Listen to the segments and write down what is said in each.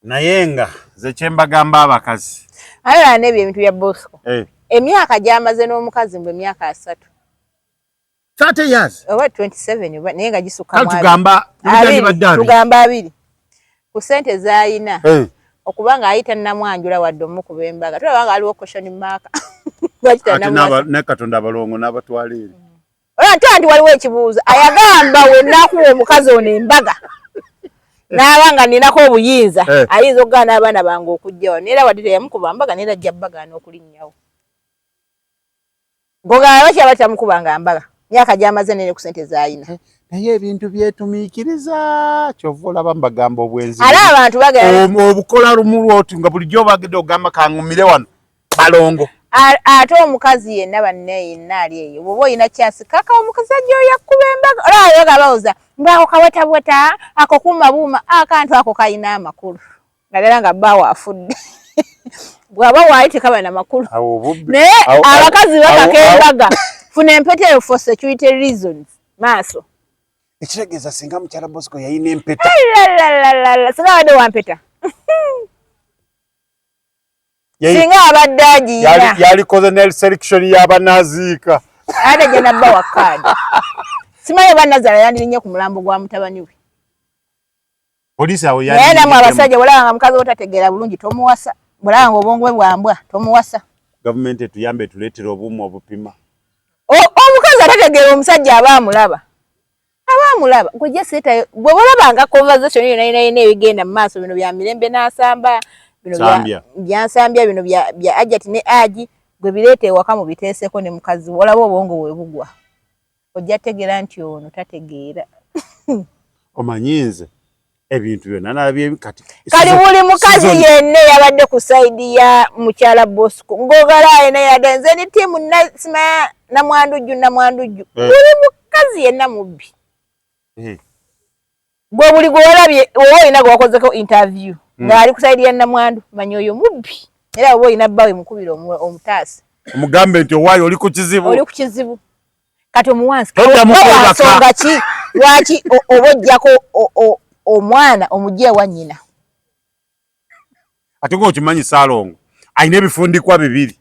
Naye nga nze kyembagamba abakazi. Aye nebyo ebintu bya Bosco. Eh. Emyaka gyamaze n'omukazi mbu emyaka 30. 30 years. Oba 27 oba naye nga gisukka mu. Tugamba tugamba abiri. Ku sente z'ayina. Eh. Okuba nga ayita namwanjula wadde omukuba embaga. Tulaba nga aliwo question mark. Lwaki tanamwasa. Ne Katonda abalongo n'abatwala eri. Ola nti anti waliwo ekibuuzo ayagamba we nakuwa omukazi ono embaga naaba nga ninako obuyinza eh. Ayinza okugaana abaana bange okujjawo neera wadde teyamukuba mbaga neera ajja bagaana okulinnyawo ngogamba lwaki aba tamukubanga mbaga myaka gyamaze nene ku sente zayina eh, naye ebintu byetumiikiriza kyova olaba mbagamba obwenzi ale abantu bagala obukola lumu lwoti nga bulijjo bagedde ogamba kangumire wano balongo ate omukazi yenna banne yenna ali eyo bwoba olina kyasi kaka omusajja oyo akkuba embaga olaba yoga bawoza mbu ako kawetabweta ako kuuma buuma akantu ako kalina amakulu naddala nga bbaawo afudde bw'aba waali tekaba na makulu naye abakazi bakaka embaga funa empeta eyo for security reasons maaso ekitegeeza singa mukyala Bosco yalina empeta singa abadde wampeta singa abadde agiyina yalikoze ne selection y'abanaziika ate gye nabba wa kaadi simanyi oba nazala yandirinye ku mulambo gwa mutabani we poliisi awo naye namwe abasajja bwolaba nga mukazi wo tategeera bulungi tomuwasa bwolaba nga obwongo bwe bwambwa tomuwasa gavumenti etuyambe etuleetera obuuma obupima omukazi atategeera omusajja aba amulaba aba amulaba gwe just gwe bolabanga conversation yona yona yona ebigenda mu maaso bino bya mirembe n'asamba bino bya nsambya bino bya bya ajati ne aji gwe bireeta ewaka mu biteeseko ne mukazi olaba obwongo bwe bugwa ojja tegeera nti ono tategeera omanyi nze ebintu byonna nalabye kati kali buli mukazi yenna eyabadde ku sayidi ya mukyala Bosco ngogala ayina yadde nze ndi tiimu sima namwandujju namwandujju eh. buli mukazi yenna mubbi eh. Gwe buli gwe walabye oba olina gwe wakozeko interview hmm. ng'ali ku sayidi ya namwandu manya oyo mubbi era oba olina bbawe mukubira omutaasi omugambe nti owaayo oli ku kizibu oli ku kizibu kati omuwansi nsonga ki lwaki oba ojjako omwana omugye ewa nnyina ate nga okimanyi Ssalongo alina ebifundikwa bibiri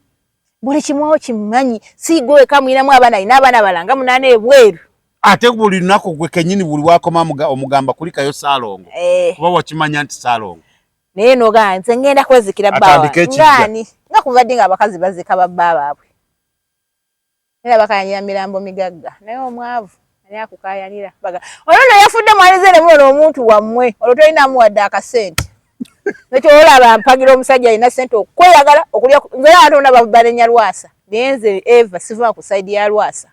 buli kimu okimanyi si gwe weka mulinamu abaana alina abaana balanga munaana ebweru ate buli lunaku gwe kenyini buli wakoma omugamba kulikayo Ssalongo eh. Kuba wakimanya nti Ssalongo naye nogaa nze ngenda kwezikira bbawa ngaani nga kubadde nga abakazi bazika babba baabwe era bakayanira mirambo migagga naye omwavu ani akukayanira baga olwo no yafudde mwalize ne muno omuntu wammwe olwo tolinamu wadde akasente nekyo olaba mpagira omusajja alina sente okweyagala okulya nze abantu bonna banenya Lwasa naye nze Eva siva ku side ya Lwasa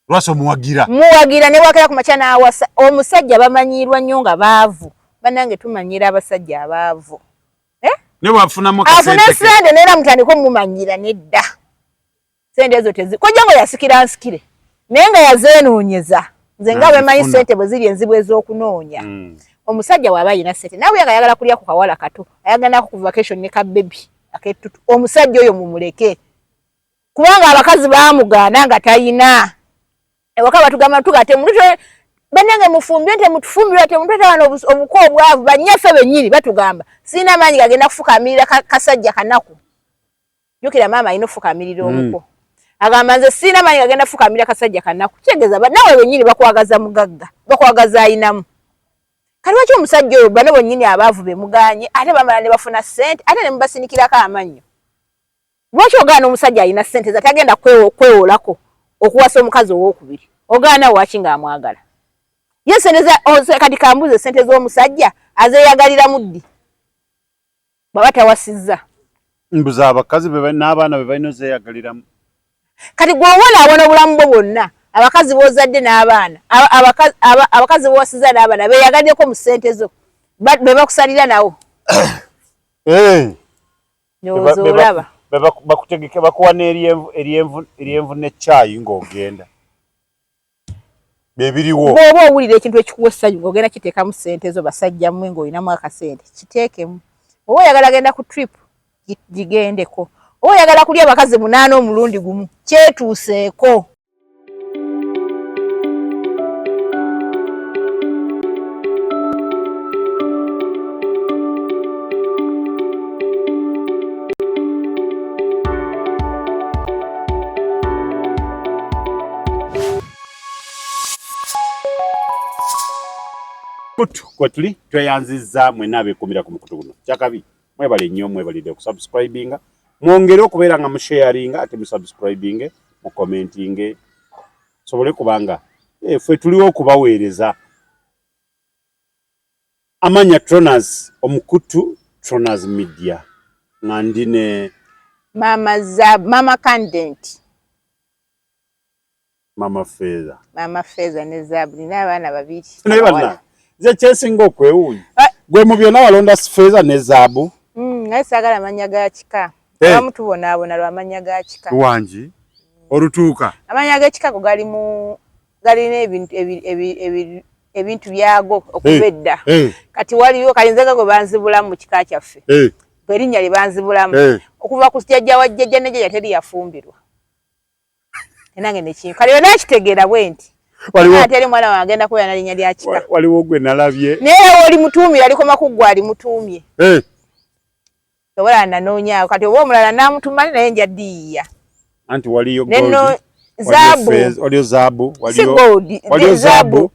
Lwasa omuwagira muwagira ne wakera ku makya n'awasa omusajja bamanyiirwa nnyo nga baavu bannange tumanyira abasajja abaavu eh? ne bwafunamu afune sente neera mutandike omumanyira nedda sente ezo tezi kojja ngo yasikira nsikire naye nga yazenoonyeza nze nga bwemanyi sente bwe ziri enzibu ez'okunoonya mm. Omusajja waba alina sente nawe nga ayagala kulya ku kawala kato ayagala nako ku vacation ne ka baby akettutu omusajja oyo mumuleke kubanga abakazi baamugaana nga tayina ewaka batugamba tugate muntu bannange mufumbire nti mutufumbirwa temutuleeta wano obuko obwavu bannyaffe bennyini batugamba sirina maanyi gagenda kufukamirira kasajja kanaku jukira maama alina ofukamirira hmm. omuko agamba nze sirina maanyi gagenda fukamira kasajja kanaku kitegeeza nawe bennyini bakwagaza mugagga bakwagaza ayinamu kati lwaki omusajja oyo bano bennyini abaavu bemuganye ate bamala ne bafuna ssente ate ne mubasinikirako amannyo lwaki ogaana omusajja alina ssente za tagenda kwewolako okuwasa omukazi owokubiri ogaana waki ng'amwagala ye sente za kati kambuze sente z'omusajja azeeyagaliramu ddi bwaba tawasizza mbuza abakazi n'abaana be balina ozeeyagaliramu kati gwe owonaawona obulamu bwo bwonna abakazi b'ozadde n'abaana abakazi b'owasizza n'abaana beeyagaliddeko mu ssente zo be bakusalira nawo ndowooza olaba bakutegeke bakuwa n'eryenvu n'ekyayi ng'ogenda bebiriwo bw'oba owulira ekintu ekikuwa essanyu ng'ogenda kiteekamu ssente zo basajja mmwe ng'olinamu akasente kiteekemu oba oyagala genda ku trip gigendeko oba oyagala kulya abakazi munaana omulundi gumu kyetuuseeko. Kutu kwetuli tweyanzizza mwenna abeekuumira ku mukutu guno. Kyakabi mwebale nnyo, mwebalidde okusubscribinga, mwongere okubeera nga musharinga ate musubscribinge, mucommentinge, sobole kubanga ffe tuliwo okubaweereza. Amanya Tronas, omukutu Tronas Media, nga ndi ne Mama Zab, Mama Candidate, Mama Feza. Mama Feza ne Zab, nina abaana babiri. Naye banna, nze kyensinga okwewuunya, gwe mu byonna walonda Feza ne Zaabu. Naye saagala amannya ga kika. Abamu tubonaabona lwa mannya ga kika. Wangi olutuuka. Amannya g'ekika go gali mu galina ebintu byago okuva edda. Kati waliwo kalinze gwe banzibulamu mu kika kyaffe. Erinnya lye banzibulamu. Okuva ku jjajja wa jjajja ne jjajja teri yafumbirwa. Nange nekintu kale yonna akitegeera bwe nti ate mwana wange agenda kubeera na linnya lya kika. Waliwo gwe nalabye naye oli mutuumye alikoma ku ggwe alimutuumye tobola nanoonyaawo kati oba omulala naamutumani naye nja ddiyiya. Anti waliyo gold, zaabu, waliyo zaabu, waliyo zaabu,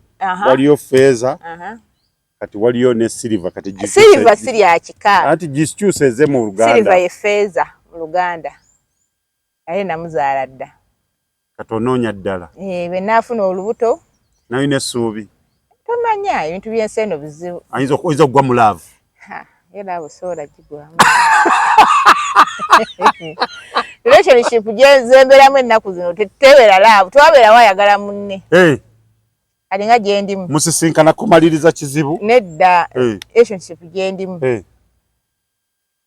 waliyo feeza, kati waliyo ne silver. Kati silver si lya kika. Anti gikyuseze mu Luganda. Silver ye feeza mu Luganda. Naye namuzaala dda. Kati onoonya ddala. Bwe naafuna olubuto. Nalina essuubi. Tomanya ebintu by'ensi eno bizibu. Ayinza okugwa mu love. Ye love sobola gigwamu. Relationship zembeeramu ennaku zino tebeera love, tewabeerawo ayagala munne. Kati nga gye ndimu. Musisinkana kumaliriza kizibu? Nedda, relationship gye ndimu.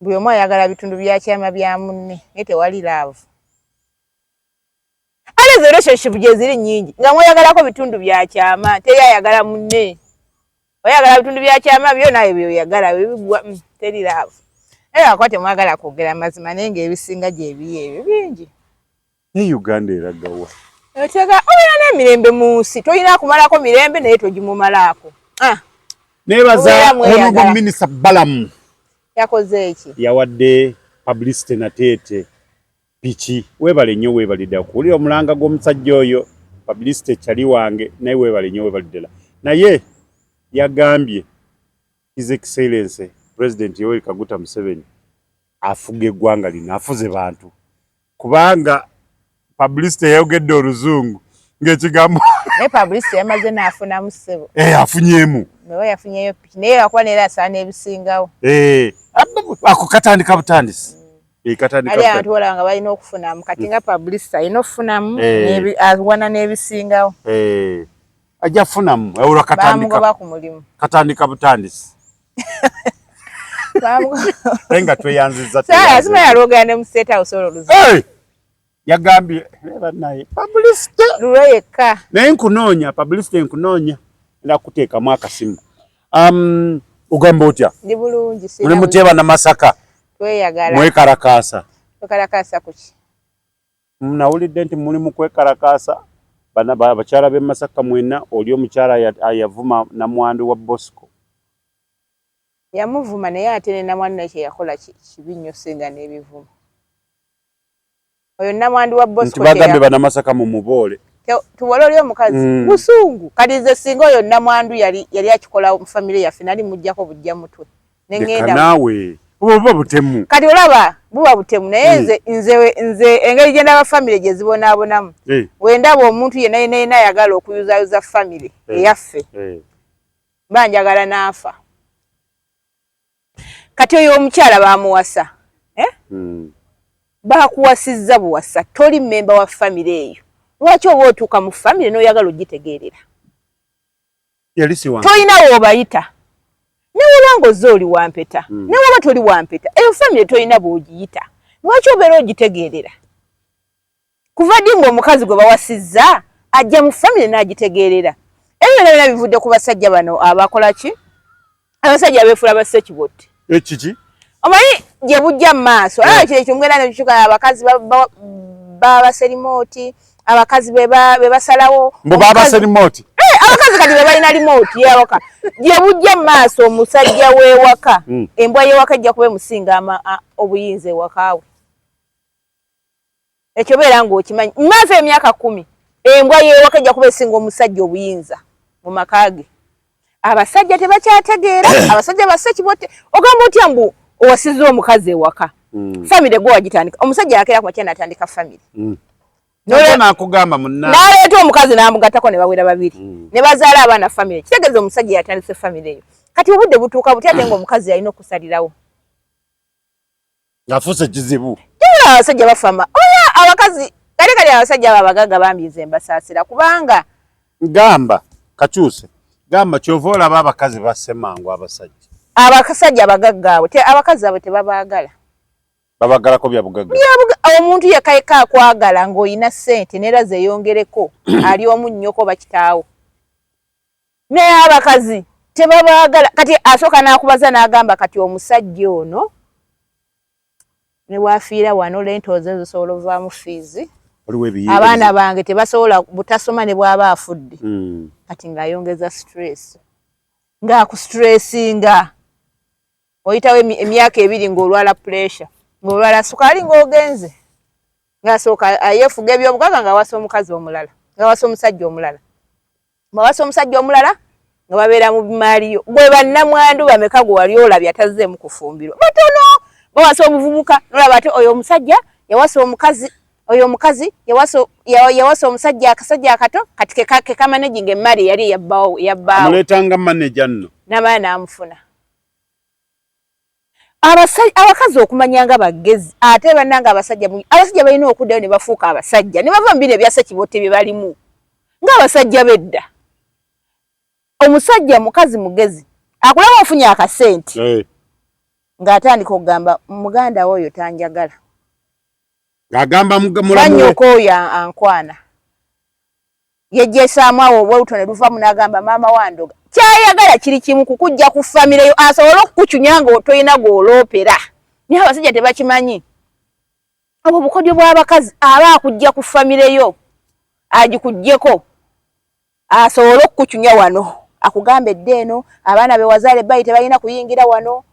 Buli omu ayagala bitundu bya kyama bya munne, naye tewali love. Ate ezo relationship gye ziri nnyingi nga mweyagalako bitundu bya kyama, teri ayagala munne. Oyagala bitundu bya kyama byo nawe byoyagala bibigwa, teri love. Naye lwakuba temwagala kwogera mazima, naye ng'ebisinga gye biri ebyo bingi. Naye Uganda eragawa? Otega obeera n'emirembe mu nsi, tolina kumalako mirembe naye togimumalaako. Neebaza Honorable Minister Balamu. Yakoze eki? Yawadde publicity Nateete piki. Weebale nnyo, weebale ddala kuwulira omulanga gw'omusajja oyo publicity kyali wange, naye weebale nnyo, weebale ddala. Naye yagambye His Excellency President Yoweri Kaguta Museveni afuga eggwanga lino, afuze bantu, kubanga publicity yayogedde oluzungu ng'ekigambo naye publicity yamaze n'afunamu ssebo. Afunyeemu. Naye yafunyeyo piki, naye lwakuba neera asaana ebisingawo. Ako katandika butandisi. Ali abantu bolaba nga balina okufunamu, kati nga publicity alina okufunamu awana n'ebisingawo. Ajja kufunamu olwo katandika ku mulimu. Katandika butandisi. Naye nga tweyanzizza. Sima yalwogera ne mu State House olwo oluzungu. Yagambye naye publicity lulwe yekka. Naye nkunoonya publicity, nkunoonya nda kuteekamu akasimu. Ogamba otya? Ndi bulungi. Muli mutyeba na Masaka? Tweyagala. Mwekalakaasa. Twekalakaasa kuki? Nawulidde nti muli mu kwekalakaasa abakyala b'e Masaka mwenna, oli omukyala yavuma namwandu wa Bosco. Yamuvuma naye ate ne namwandu naye kye yakola kibi nnyo singa n'ebivumo. Oyo namwandu wa Bosco nti bagambye bannamasaka mumuboole. Tuwole oli omukazi busungu. Kati nze singa oyo namwandu yali akikola mu famire yaffe nali muggyako bujja mutwe. Leka naawe buba butemu. Kati olaba buba butemu naye nze engeri gye ndaba famire gye zibonaabonamu. We ndaba omuntu yenna yenna yenna ayagala okuyuzayuza famire eyaffe mba njagala n'afa. Kati oyo omukyala baamuwasa. Baakuwasizza buwasa, toli mmemba wa famire eyo. Lwaki oba otuuka mu famire n'oyagala ogitegeerera? Tolina w'obayita. Ne bw'oba ng'ozze oli wa mpeta, ne bw'oba toli wa mpeta, eyo famire tolina bw'ogiyita. Lwaki obeera ogitegeerera? Kuva ddi ng'omukazi gwe bawasizza ajja mu famire n'agitegeerera? Ebyo byonna byonna bivudde ku basajja bano abakola ki? Abasajja abeefuula bassekibotte. Ekiki? Omanyi gye bujja mu maaso. Olaba kino ekintu mugenda ne kikyuka, abakazi babase limooti, abakazi be basalawo. Mbu babase limooti? Abakazi kati be balina limooti y'awaka. Gye bujja mu maaso omusajja w'ewaka, embwa y'ewaka ejja kuba emusinga obuyinza ewaka we. Ekyo beera ng'okimanyi. Mu maaso emyaka 10, embwa y'ewaka ejja kuba esinga omusajja obuyinza mu maka ge. Abasajja tebakyategeera, abasajja basse kibote. Ogamba otya mbu owasizza omukazi ewaka? Famire gwe wagitandika. Omusajja yakeera ku makya n'atandika famire. Nakugamba munna n'aleeta omukazi n'amugattako ne bawera babiri ne bazaala abaana famire. Kitegeeza omusajja yatandise famire eyo. Kati obudde butuuka buti ate ng'omukazi yalina okusalirawo. Ng'afuuse kizibu. Jjukira abasajja bafama. Oya abakazi kale kale abasajja abo abagagga bambi nze mbasaasira kubanga gamba kakyuse gamba kyova olaba abakazi basse mangu abasajja. Abasajja abagagga abo abakazi abo tebabaagala. Babagalako bya bugagga. Omuntu yekka yekka akwagala ng'olina ssente n'era zeeyongereko ali omu nnyoko oba kitaawo. Naye abakazi tebabaagala. Kati asooka n'akubaza n'agamba kati omusajja ono ne bw'afiira wano lentoozi ezo zisobola ovaamu fiizi. Abaana bange tebasobola butasoma ne bw'aba afudde. Kati ng'ayongeza stress. Ng'akustressinga. Oyitawo emyaka 2 ng'olwala pressure, ng'olwala sukaali ng'ogenze. Ng'asooka ayeefuga ebyobugagga ng'awasa omukazi omulala, ng'awasa omusajja omulala. Bw'awasa omusajja omulala nga babeera mu maaliyo. Gwe bannamwandu bameka gwe wali olabye atazzeemu kufumbirwa? Batono. Bawasa omuvubuka n'olaba ate oyo omusajja yawasa omukazi, oyo omukazi yawasa omusajja akasajja akato kati ke kamanaginga emmali eyali eyabbaawo eyabbaawo. Amuleetanga manager nno. N'amala n'amufuna. Abakazi okumanya nga bagezi ate bannange abasajja abasajja balina okuddayo ne bafuuka abasajja ne bava mu bino ebya ssekibotte bye balimu ng'abasajja b'edda. Omusajja mukazi mugezi akulaba ofunye akasente ng'atandika okugamba muganda we oyo tanjagala. Ng'agamba mulamu we. Mwannyoko oyo ankwana. Yejjesaamu awo obwoluto ne luvamu n'agamba maama wandoga. Kyayagala kiri kimu kukujja ku famire yo asobole okukucunya nga tolina gw'oloopera. Naye abasajja tebakimanyi. Obwo bukodyo bw'abakazi aba akujja ku famire yo agikuggyeko asobole okukucunya wano. Akugambe edda eno abaana be wazaala ebbayi tebalina kuyingira wano.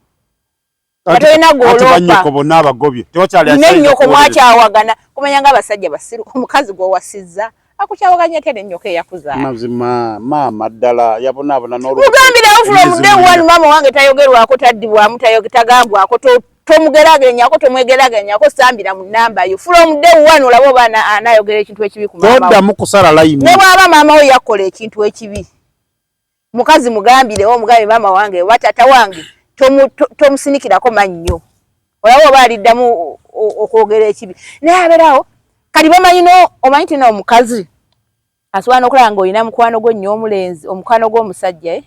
Tolina gw'oloopa. Bonna abagobye. Tewakyali Ne nnyoko mwakyawagana. Kumanya ng'abasajja basiru omukazi gw'owasizza akukyawaganya atya ne nnyoko eyakuzaala. Mazima maama ddala yabonaabona n'olubuto. Mugambirawo from day one maama wange tayogerwako taddibwamu tagambwako tomugeraageranyako tomwegeraageranyako sambira mu nnamba yo. From day one olaba oba anaayogera ekintu ekibi ku maama we. Toddamu kusala layini. Ne bw'aba maama we yakola ekintu ekibi. Mukazi mugambirewo omugambe maama wange oba taata wange tomusinikirako mannyo. Olaba oba aliddamu okwogera ekibi. Naye abeerawo kati bamanyi no omanyi nti omukazi asobola n'okulaba ng'olina mukwano gwo nnyo omulenzi omukwano gw'omusajja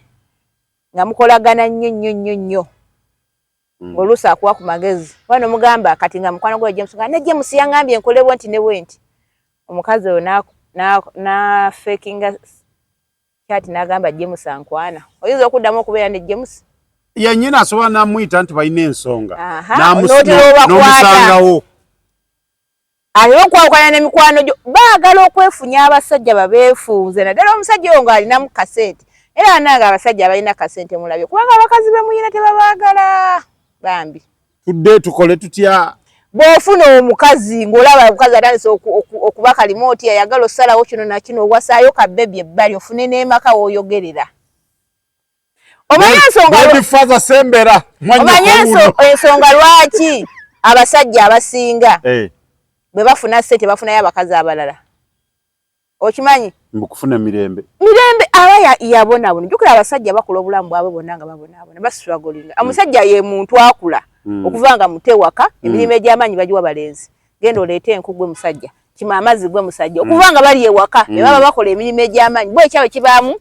nga mukolagana nnyo nnyo nnyo nnyo. Ng'oluusi akuwa ku magezi. Oba n'omugamba kati nga mukwano gwo James nga ne James yangambye nkole bwe nti ne bwe nti. Omukazi oyo n'afeekinga chat n'agamba James ankwana. Oyinza okuddamu okubeera ne James? Yennyini asobola n'amuyita nti balina ensonga. N'omusangawo. Alina okwawukana n'emikwano gyo. Baagala okwefunya abasajja babeefunze naddala omusajja oyo ng'alinamu kasente. Era bannange abasajja abalina kasente mulabye kubanga abakazi be muyina tebabaagala bambi. Tudde tukole tutya? Bw'ofuna omukazi ng'olaba omukazi atandise okuba kalimooti ayagala osalawo kino na kino owasaayo ka bebi ebbali ofune n'emaka w'oyogerera. Omanyi ensonga lwaki abasajja abasinga bwe bafuna ssente bafunayo abakazi abalala. Okimanyi? Mbukufuna mirembe. Mirembe aba yabonaabona. Jjukira abasajja bakula obulamu bwabwe bwonna nga babonaabona bastrugglinga. Omusajja ye muntu akula okuva nga muto ewaka emirimu egy'amaanyi bagiwa balenzi. Genda oleete enku gwe musajja, kima amazzi gwe musajja. Okuva nga bali ewaka ne baba bakola emirimu egy'amaanyi bo ekyabwe kibaamu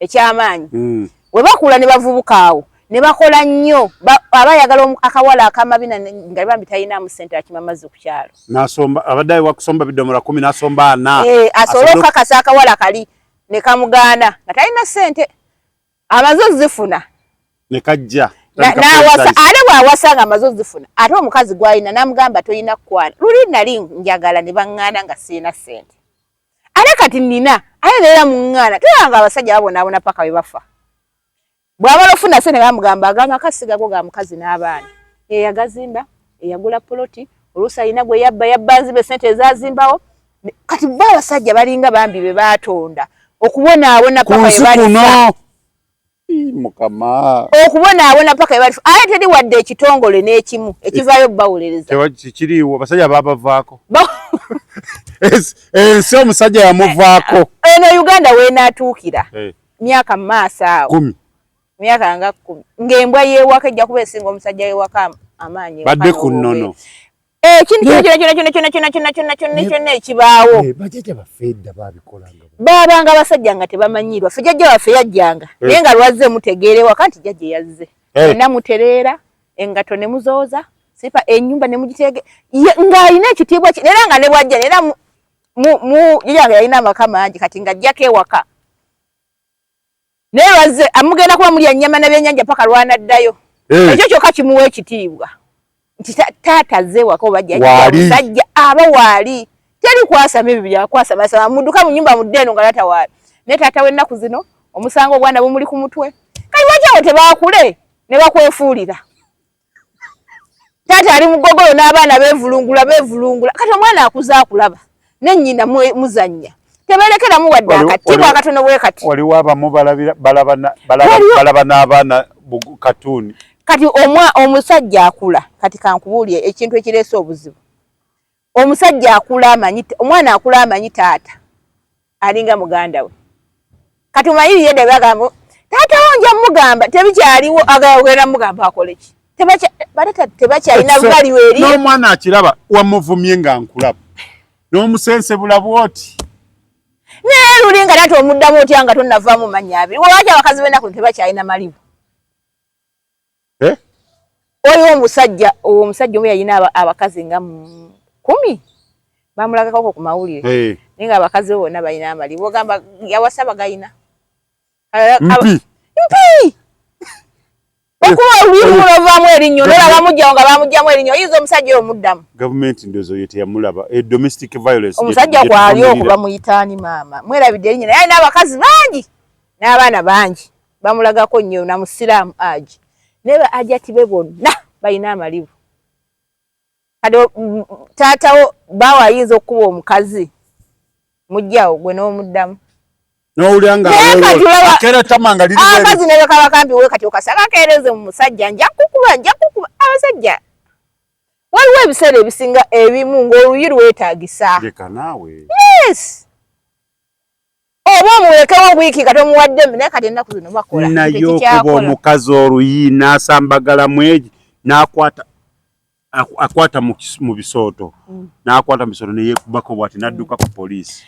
eky'amaanyi. We bakula ne bavubuka awo ne bakola nnyo aba ayagala akawala akamabina nga bambi talinaamu ssente akima amazzi ku kyalo. N'asomba abadde ayiwa kusomba bidomola 10 n'asomba 4. Asobole okukakasa akawala kali ne kamugaana nga talina ssente amaze ozifuna. Ne kajja. N'awasa ate bw'awasa nga amaze ozifuna ate omukazi gw'alina n'amugamba tolina kukwana. Luli nali njagala ne baŋŋaana nga sirina ssente. Ate kati nnina ate neera muŋŋaana tolaba nga abasajja babonaabona paka bwe bafa. Bw'amala ofuna ssente bamugamba agamba akasiga go ga mukazi n'abaana. Eyagazimba, eyagula poloti, oluusi alina gwe yabba yabba nzibe ssente ezazimbawo. Kati bo abasajja balinga bambi be baatonda okubonaabona paka bwe balifa. Mukama okubonaabona paka ebalifu aye teri wadde ekitongole n'ekimu ekivaayo bawolereza kiriiwo basajja babavaako ensi omusajja yamuvaako eno Uganda weenaatuukira eh. Myaka mu maaso awo myaka nga 10 ng'embwa yeewaka ejja kuba esinga omusajja yeewaka amaanyi badde ku nnono ekintu kyona kyona kyona kyona kyona kyona kyona kyona kyonna ekibaawo eh, bajjajja baffe edda babikolanga baabanga basajja nga tebamanyiirwa ffe jjajja waffe yajjanga eh. Naye nga lwazze mutegeera ewaka nti jjajja yazze eh. Enna mutereera engato ne muzooza sipa ennyumba ne mugiteege ng'alina ekitiibwa ki era nga ne bwajja era jjajja nga yalina amaka mangi kati ng'ajjako ewaka naye lwazze amugenda kuba mulya nnyama na byennyanja paka lwanaddayo eh. Ekyo kyokka kimuwa ekitiibwa nti taata azze waka oba jjajja aba waali teri kwasama ebyo byakwasamasama mudduka mu nyumba mudde eno nga taata waali naye taata w'ennaku zino omusanga obwana bumuli ku mutwe kali lwaki awo tebaakule ne bakwefuulira taata ali mugogolo n'abaana beevulungula beevulungula kati omwana akuze akulaba ne nnyina muzannya teberekeramu wadde akatibwa akatono bwe kati waliwo abamu balaba n'abaana katuuni kati omusajja akula kati kankubuulire ekintu ekireese obuzibu omusajja akula amanyi omwana akula amanyi taata alinga muganda we kati omanyi yedda bagamba taata wo nja mugamba tebikyaliwo agenda mugamba akole ki tebakyalina value eri n'omwana akiraba wamuvumye nga nkulaba n'omusensebula bwoti naye luli nga taata omuddamu otya nga tonnavaamu mannya abiri lwaki abakazi b'ennaku tebakyalina malibu eh? Waliwo omusajja omusajja omu yalina abakazi nga 10 bamulagako ku mawulire hey. Naye nga abakazi be bonna balina amalibu ogamba yawasa bagayina mpi mpi okuba oluyimu lwavaamu erinnyo nolaba bamugjawo nga bamugjamu erinnyo oyinza omusajja oyo omuddamu gavumenti ndowooza oyo teyamulaba e domestic violence omusajja kwali okwo bamuyitaani maama mwerabidde erinnya naye alina abakazi bangi n'abaana bangi bamulagako nnyo na musiraamu aji naye ba ajati be bonna balina amalibu kati taatawo baawo ayinza okukuba omukazi mujjawo gwe n'omuddamu nowulira nga akazi ne kaba kampi we kati okasanga akeereze mu musajja nja kukuba nja kukuba abasajja waliwo ebiseera ebisinga ebimu ng'oluyi lwetaagisa leka naawe yes oba omulekewo wiiki nga tomuwadde naye kati ennaku zino bakola naye okuba omukazi oluyi n'asambagalamu egi n'akwata akwata mu bisooto mm. n'akwata mu bisooto neyekubako bwati n'adduka ku poliisi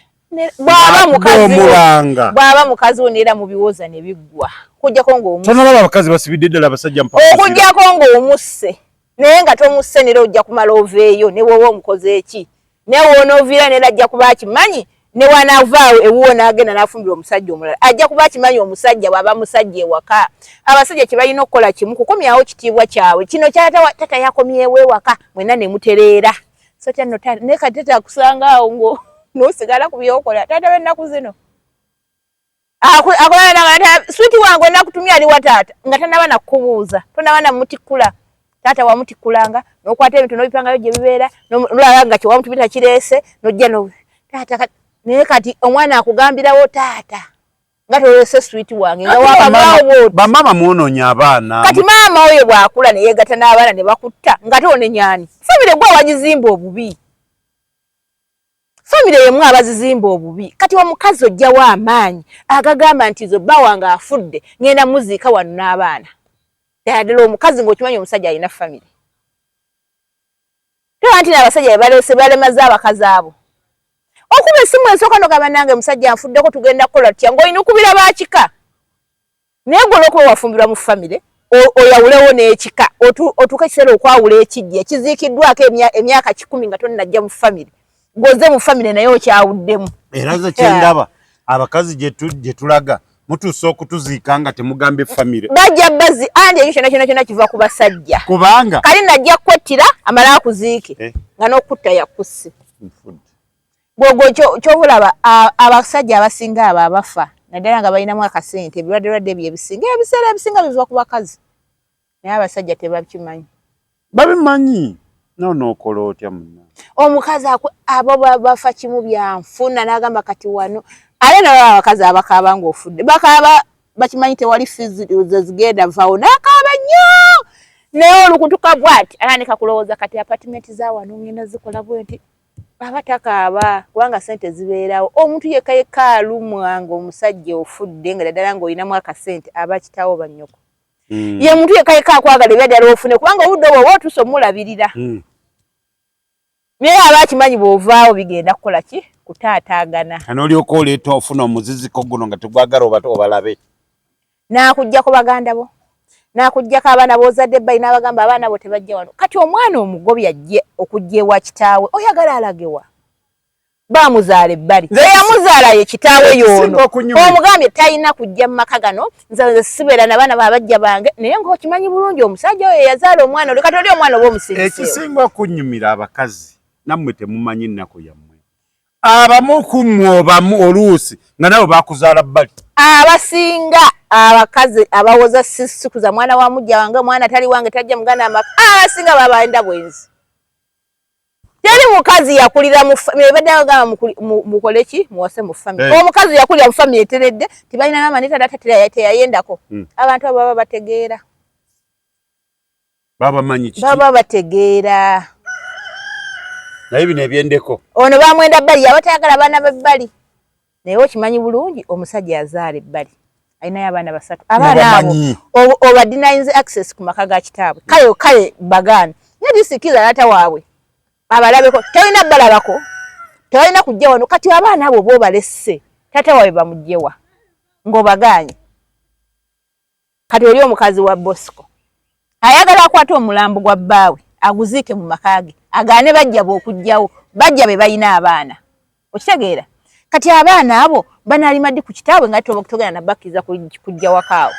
bw'aba mukazi wo neera mubiwoza ne biggwa okujjako ng'omusse tonalaba abakazi basibidde ddala abasajja okujjako ng'omusse naye nga tomusse neera ojja kumala oveeyo ne bw'oba omukoze eki naye w'onooviira neera ajja kuba akimanyi ne wanaavaawo ewuwo n'agenda n'afumbira omusajja omulala ajja kuba akimanyi omusajja bw'aba musajja ewaka abasajja kye balina okukola kimu kukomyawo kitiibwa kyabwe kino kyatata yakomyewo ewaka mwenna ne mutereera so tya no taata naye kati tata akusanga awo ngo n'osigala ku byokola taata w'ennaku zino akola switi wange nakutumya ali wa taata nga tanaba nakubuuza tonaba namutikkula taata wamutikkulanga n'okwata ebintu n'obipangayo gye bibeera nolaba nga kyewamutumira kireese n'ojja no taata naye kati omwana akugambirawo taata nga tolese switi wange nga wakavaawo bwoti bamaama mwononya abaana kati maama oyo bw'akula ne yeegatta n'abaana ne bakutta nga tonenyani famire gwe wagizimba obubi famire yemu abazizimba obubi kati omukazi ojjawo amaanyi agagamba nti zo bba wange afudde ngenda muziika wano n'abaana ddala ddala omukazi ng'okimanyi omusajja alina famire toba nti n'abasajja bebalese balemaza abakazi abo okuba essimu esooka nogamba nange musajja nfuddeko tugenda kukola tutya ng'olina okubira bakika naye gwe olwokuba wafumbirwa mu famire oyawulewo n'ekika otuuke ekiseera okwawula ekijja ekiziikiddwako emyaka 100 nga tonnajja mu famire gwoze mu famire naye okyawuddemu era nze kyendaba abakazi gye tulaga mutuuse okutuziika nga temugambye famire bajja bazi andi ekyo kyonna kyonna kyonna kiva ku basajja kubanga kali najja kwettira amale akuziike eh. Nga n'okutta yakusse gwogo kyovulaba abasajja abasinga abo abafa naddala nga balinamu akasente ebirwadde lwadde ebyo ebisinga ebiseera ebisinga biva ku bakazi naye abasajja tebakimanyi babimanyi nonookola otya munna omukazi abo bafa kimu byanfuna n'agamba kati wano ate nabo abakazi abakaaba ng'ofudde bakaaba Bakimanyi tewali fees zezigenda vaawo, n'akaaba nnyo, naye olukutuka bwati atandika kulowooza, kati apartment za wano ngenda zikola bwe nti. Aba takaaba kubanga sente zibeerawo. Omuntu yekka yekka alumwa nga omusajja ofudde, nga ddala ng'olinamu akasente, aba kitaawo bannyoko. Ye muntu yekka yekka akwagala ebyaddala ofune, kubanga obudde obwo oba otuuse omulabirira. Naye aba akimanyi bw'ovaawo bigenda kukola ki? Kutaataagana. N'olyoka oleeta ofuna omuziziko guno nga tegwagala obalabe. N'akuggyako baganda bo, n'akuggyako abaana b'ozadde ebbali, n'abagamba abaana bo tebajja wano. Kati omwana omugobi ajje okujja ewa kitaawe, oyagala alagewa? Bamuzaala ebbali, eyamuzaala ye kitaawe y'ono omugambye talina kujja mu maka gano. Nze sibeera nabaana babajja bange, naye ng'okimanyi bulungi omusajja oyo yazaala omwana oli. Kati oli omwana oba omusingiseewo? Ekisinga okunyumira, abakazi nammwe temumanyi nnaku yammwe. Abamu ku mmwe obamu oluusi nga nabo bakuzaala bbali. Abasinga abakazi abawoza sikuza mwana wa mujja wange, omwana tali wange, tajja muganda amaka, abasinga babanda bwenzi. Teri mukazi yakulira mu badde bagamba mukole ki, muwase mu family. Omukazi yakulira mu family eteredde, tibalina maama ne taata, teyayendako. Abantu abo baba bategeera. Babamanyi kiki? Baba bategeera. Naye bino ebyendeko. Ono bamwenda bbali, yaba tayagala baana bebbali, naye okimanyi bulungi omusajja yazaala ebbali, alinayo abaana basatu. Abaana abo oba denyinze access ku maka ga kitaabwe. Kale kale bagaana, naye disikiza taata waabwe abalabeko, talina balabako, tebalina kujja wano. Kati abaana abo boobalesse, taata waabwe bamugjewa ng'obagaanye? Kati oli omukazi wa Bosco ayagala akwate omulambo gwa bbaawe aguziike mu maka ge, agaane bajja be okugjawo, bajja be balina abaana. Okitegeera? Kati abaana abo banaalima ddi ku kitaabwe nga togenda nabakkiriza kujja wakaawo?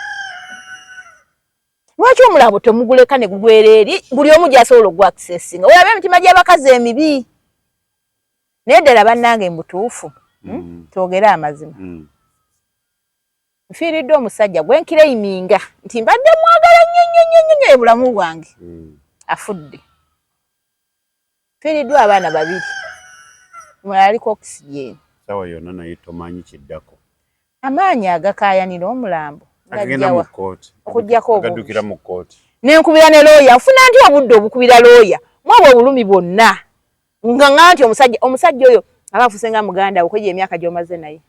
Lwaki omulambo temuguleka ne gugwera eri buli omu gy'asobola ogwakisesinga? Olaba emitima gy'abakazi emibi. Naye ddala bannange, mubutuufu, Twogere amazima. Nfiiriddwa omusajja gwe nclaiminga nti mbadde mwagala nnyo nnyo nnyo nnyo nnyo ebulamu bwange. Afudde, nfiiriddwa abaana babiri, omulala aliko oxygen. Sawa yonna, naye tomanyi kiddako. Amaanyi agakaayanira omulambo agenda mu kkooti. Okuggyako obubbi. Agaddukira mu kkooti. Nenkubira ne looya, nfuna nti obudde obukubira looya mwabwe obulumi bwonna, nga ŋŋamba nti omusajja oyo aba afuuse nga muganda we kwegyo emyaka gy'omaze naye.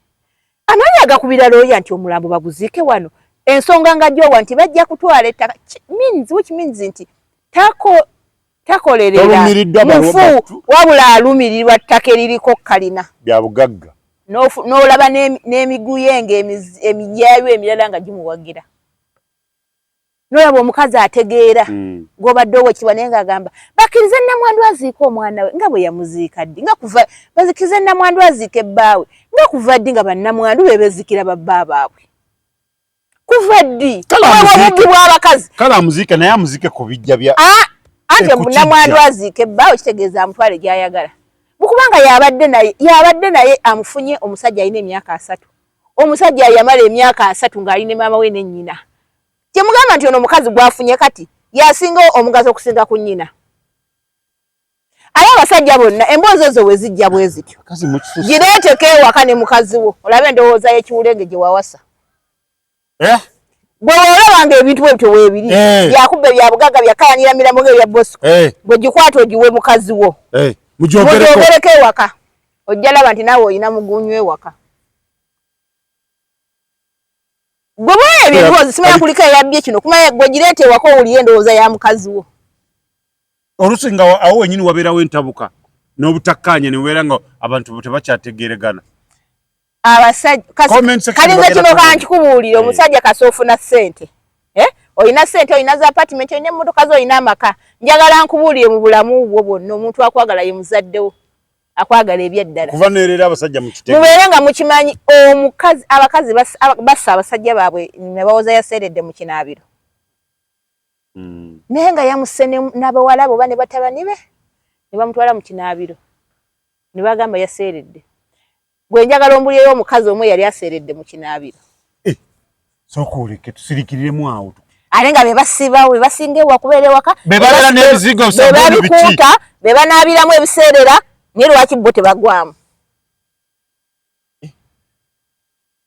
Amaanyi agakubira looya nti omulambo baguziike wano, ensonga nga gyowa nti bajja kutwala ettaka, means which means nti takolerera Tolumiriddwa mufu, wabula alumirirwa ttaka eririko kalina. Bya bugagga. N'olaba n'emiguye emijaayo emirala nga gimuwagira, nolaba omukazi ategeera gw'obadde owekibwa, naye ng'agamba bakkirize namwandu aziike omwana we nga bwe yamuziika ddi, nga kuva bazikirize namwandu aziike ebbaawe, nga kuva ddi nga bannamwandu be bezikira babba baabwe? Kuva ddi? Obubbi bw'abakazi. Kale amuziike, naye amuziike ku bijja bya ah, anti namwandu aziike ebbaawe kitegeeza amutwale gy'ayagala, mukubanga yabadde naye amufunye omusajja alina emyaka 30, omusajja yamala emyaka 30 ng'ali ne maama we ne nnyina. Kyemugamba nti ono omukazi gwafunye kati yasinga omugaso okusinga ku nnyina? Aye abasajja bonna emboozi ezo we zijja bwe zityo, gireeteko ewaka ne mukazi wo, olabe endowooza y'ekiwulenge gye wawasa. Eh? Gwe olabanga ebintu bwe bityo weebiri, eh. Byakubba bya bugagga, byakayanira mirambo ng'ebya Bosco. Eh. Gwe gikwata ogiwe mukazi wo, mugyogereko ewaka, ojja laba nti naawe olina mugunyu ewaka. Gwe bwe ebyo emboozi simanya kuliko eyabbye kino, kumanya gwe gireeta ewaka owulire endowooza ya mukazi wo. Oluusi nga awo wenyini wabeerawo entabuka n'obutakkaanya, ne bubeera nga abantu tebakyategeeregana. Abasajja kalinze kino kankikubuulire. Omusajja kasi ofuna ssente, eh? Olina ssente, olina za apartment, olina emmotoka zo, olina amaka. Njagala nkubuulire, mu bulamu bwo bwonna omuntu akwagala ye muzaddewo, akwagala ebyaddala. Kuva neerera abasajja mu kitebe. Mubeere nga mukimanyi, omukazi, abakazi bassa abasajja baabwe ne bawoza yaseeredde mu kinaabiro. Naye nga yamusse n'abawala bo oba ne batabani be, ne bamutwala mu kinaabiro ne bagamba yaseeredde. Gwe njagala ombulireyo omukazi omu eyali aseeredde mu kinaabiro. Eh, sooka oleke tusirikiriremu awo. Ate nga bebasibawo, bebasinga ewa kubeera ewaka. Bebabeera n'ebizigo. Bebabikuuta, bebanaabiramu ebiseerera, naye lwaki bo tebagwamu?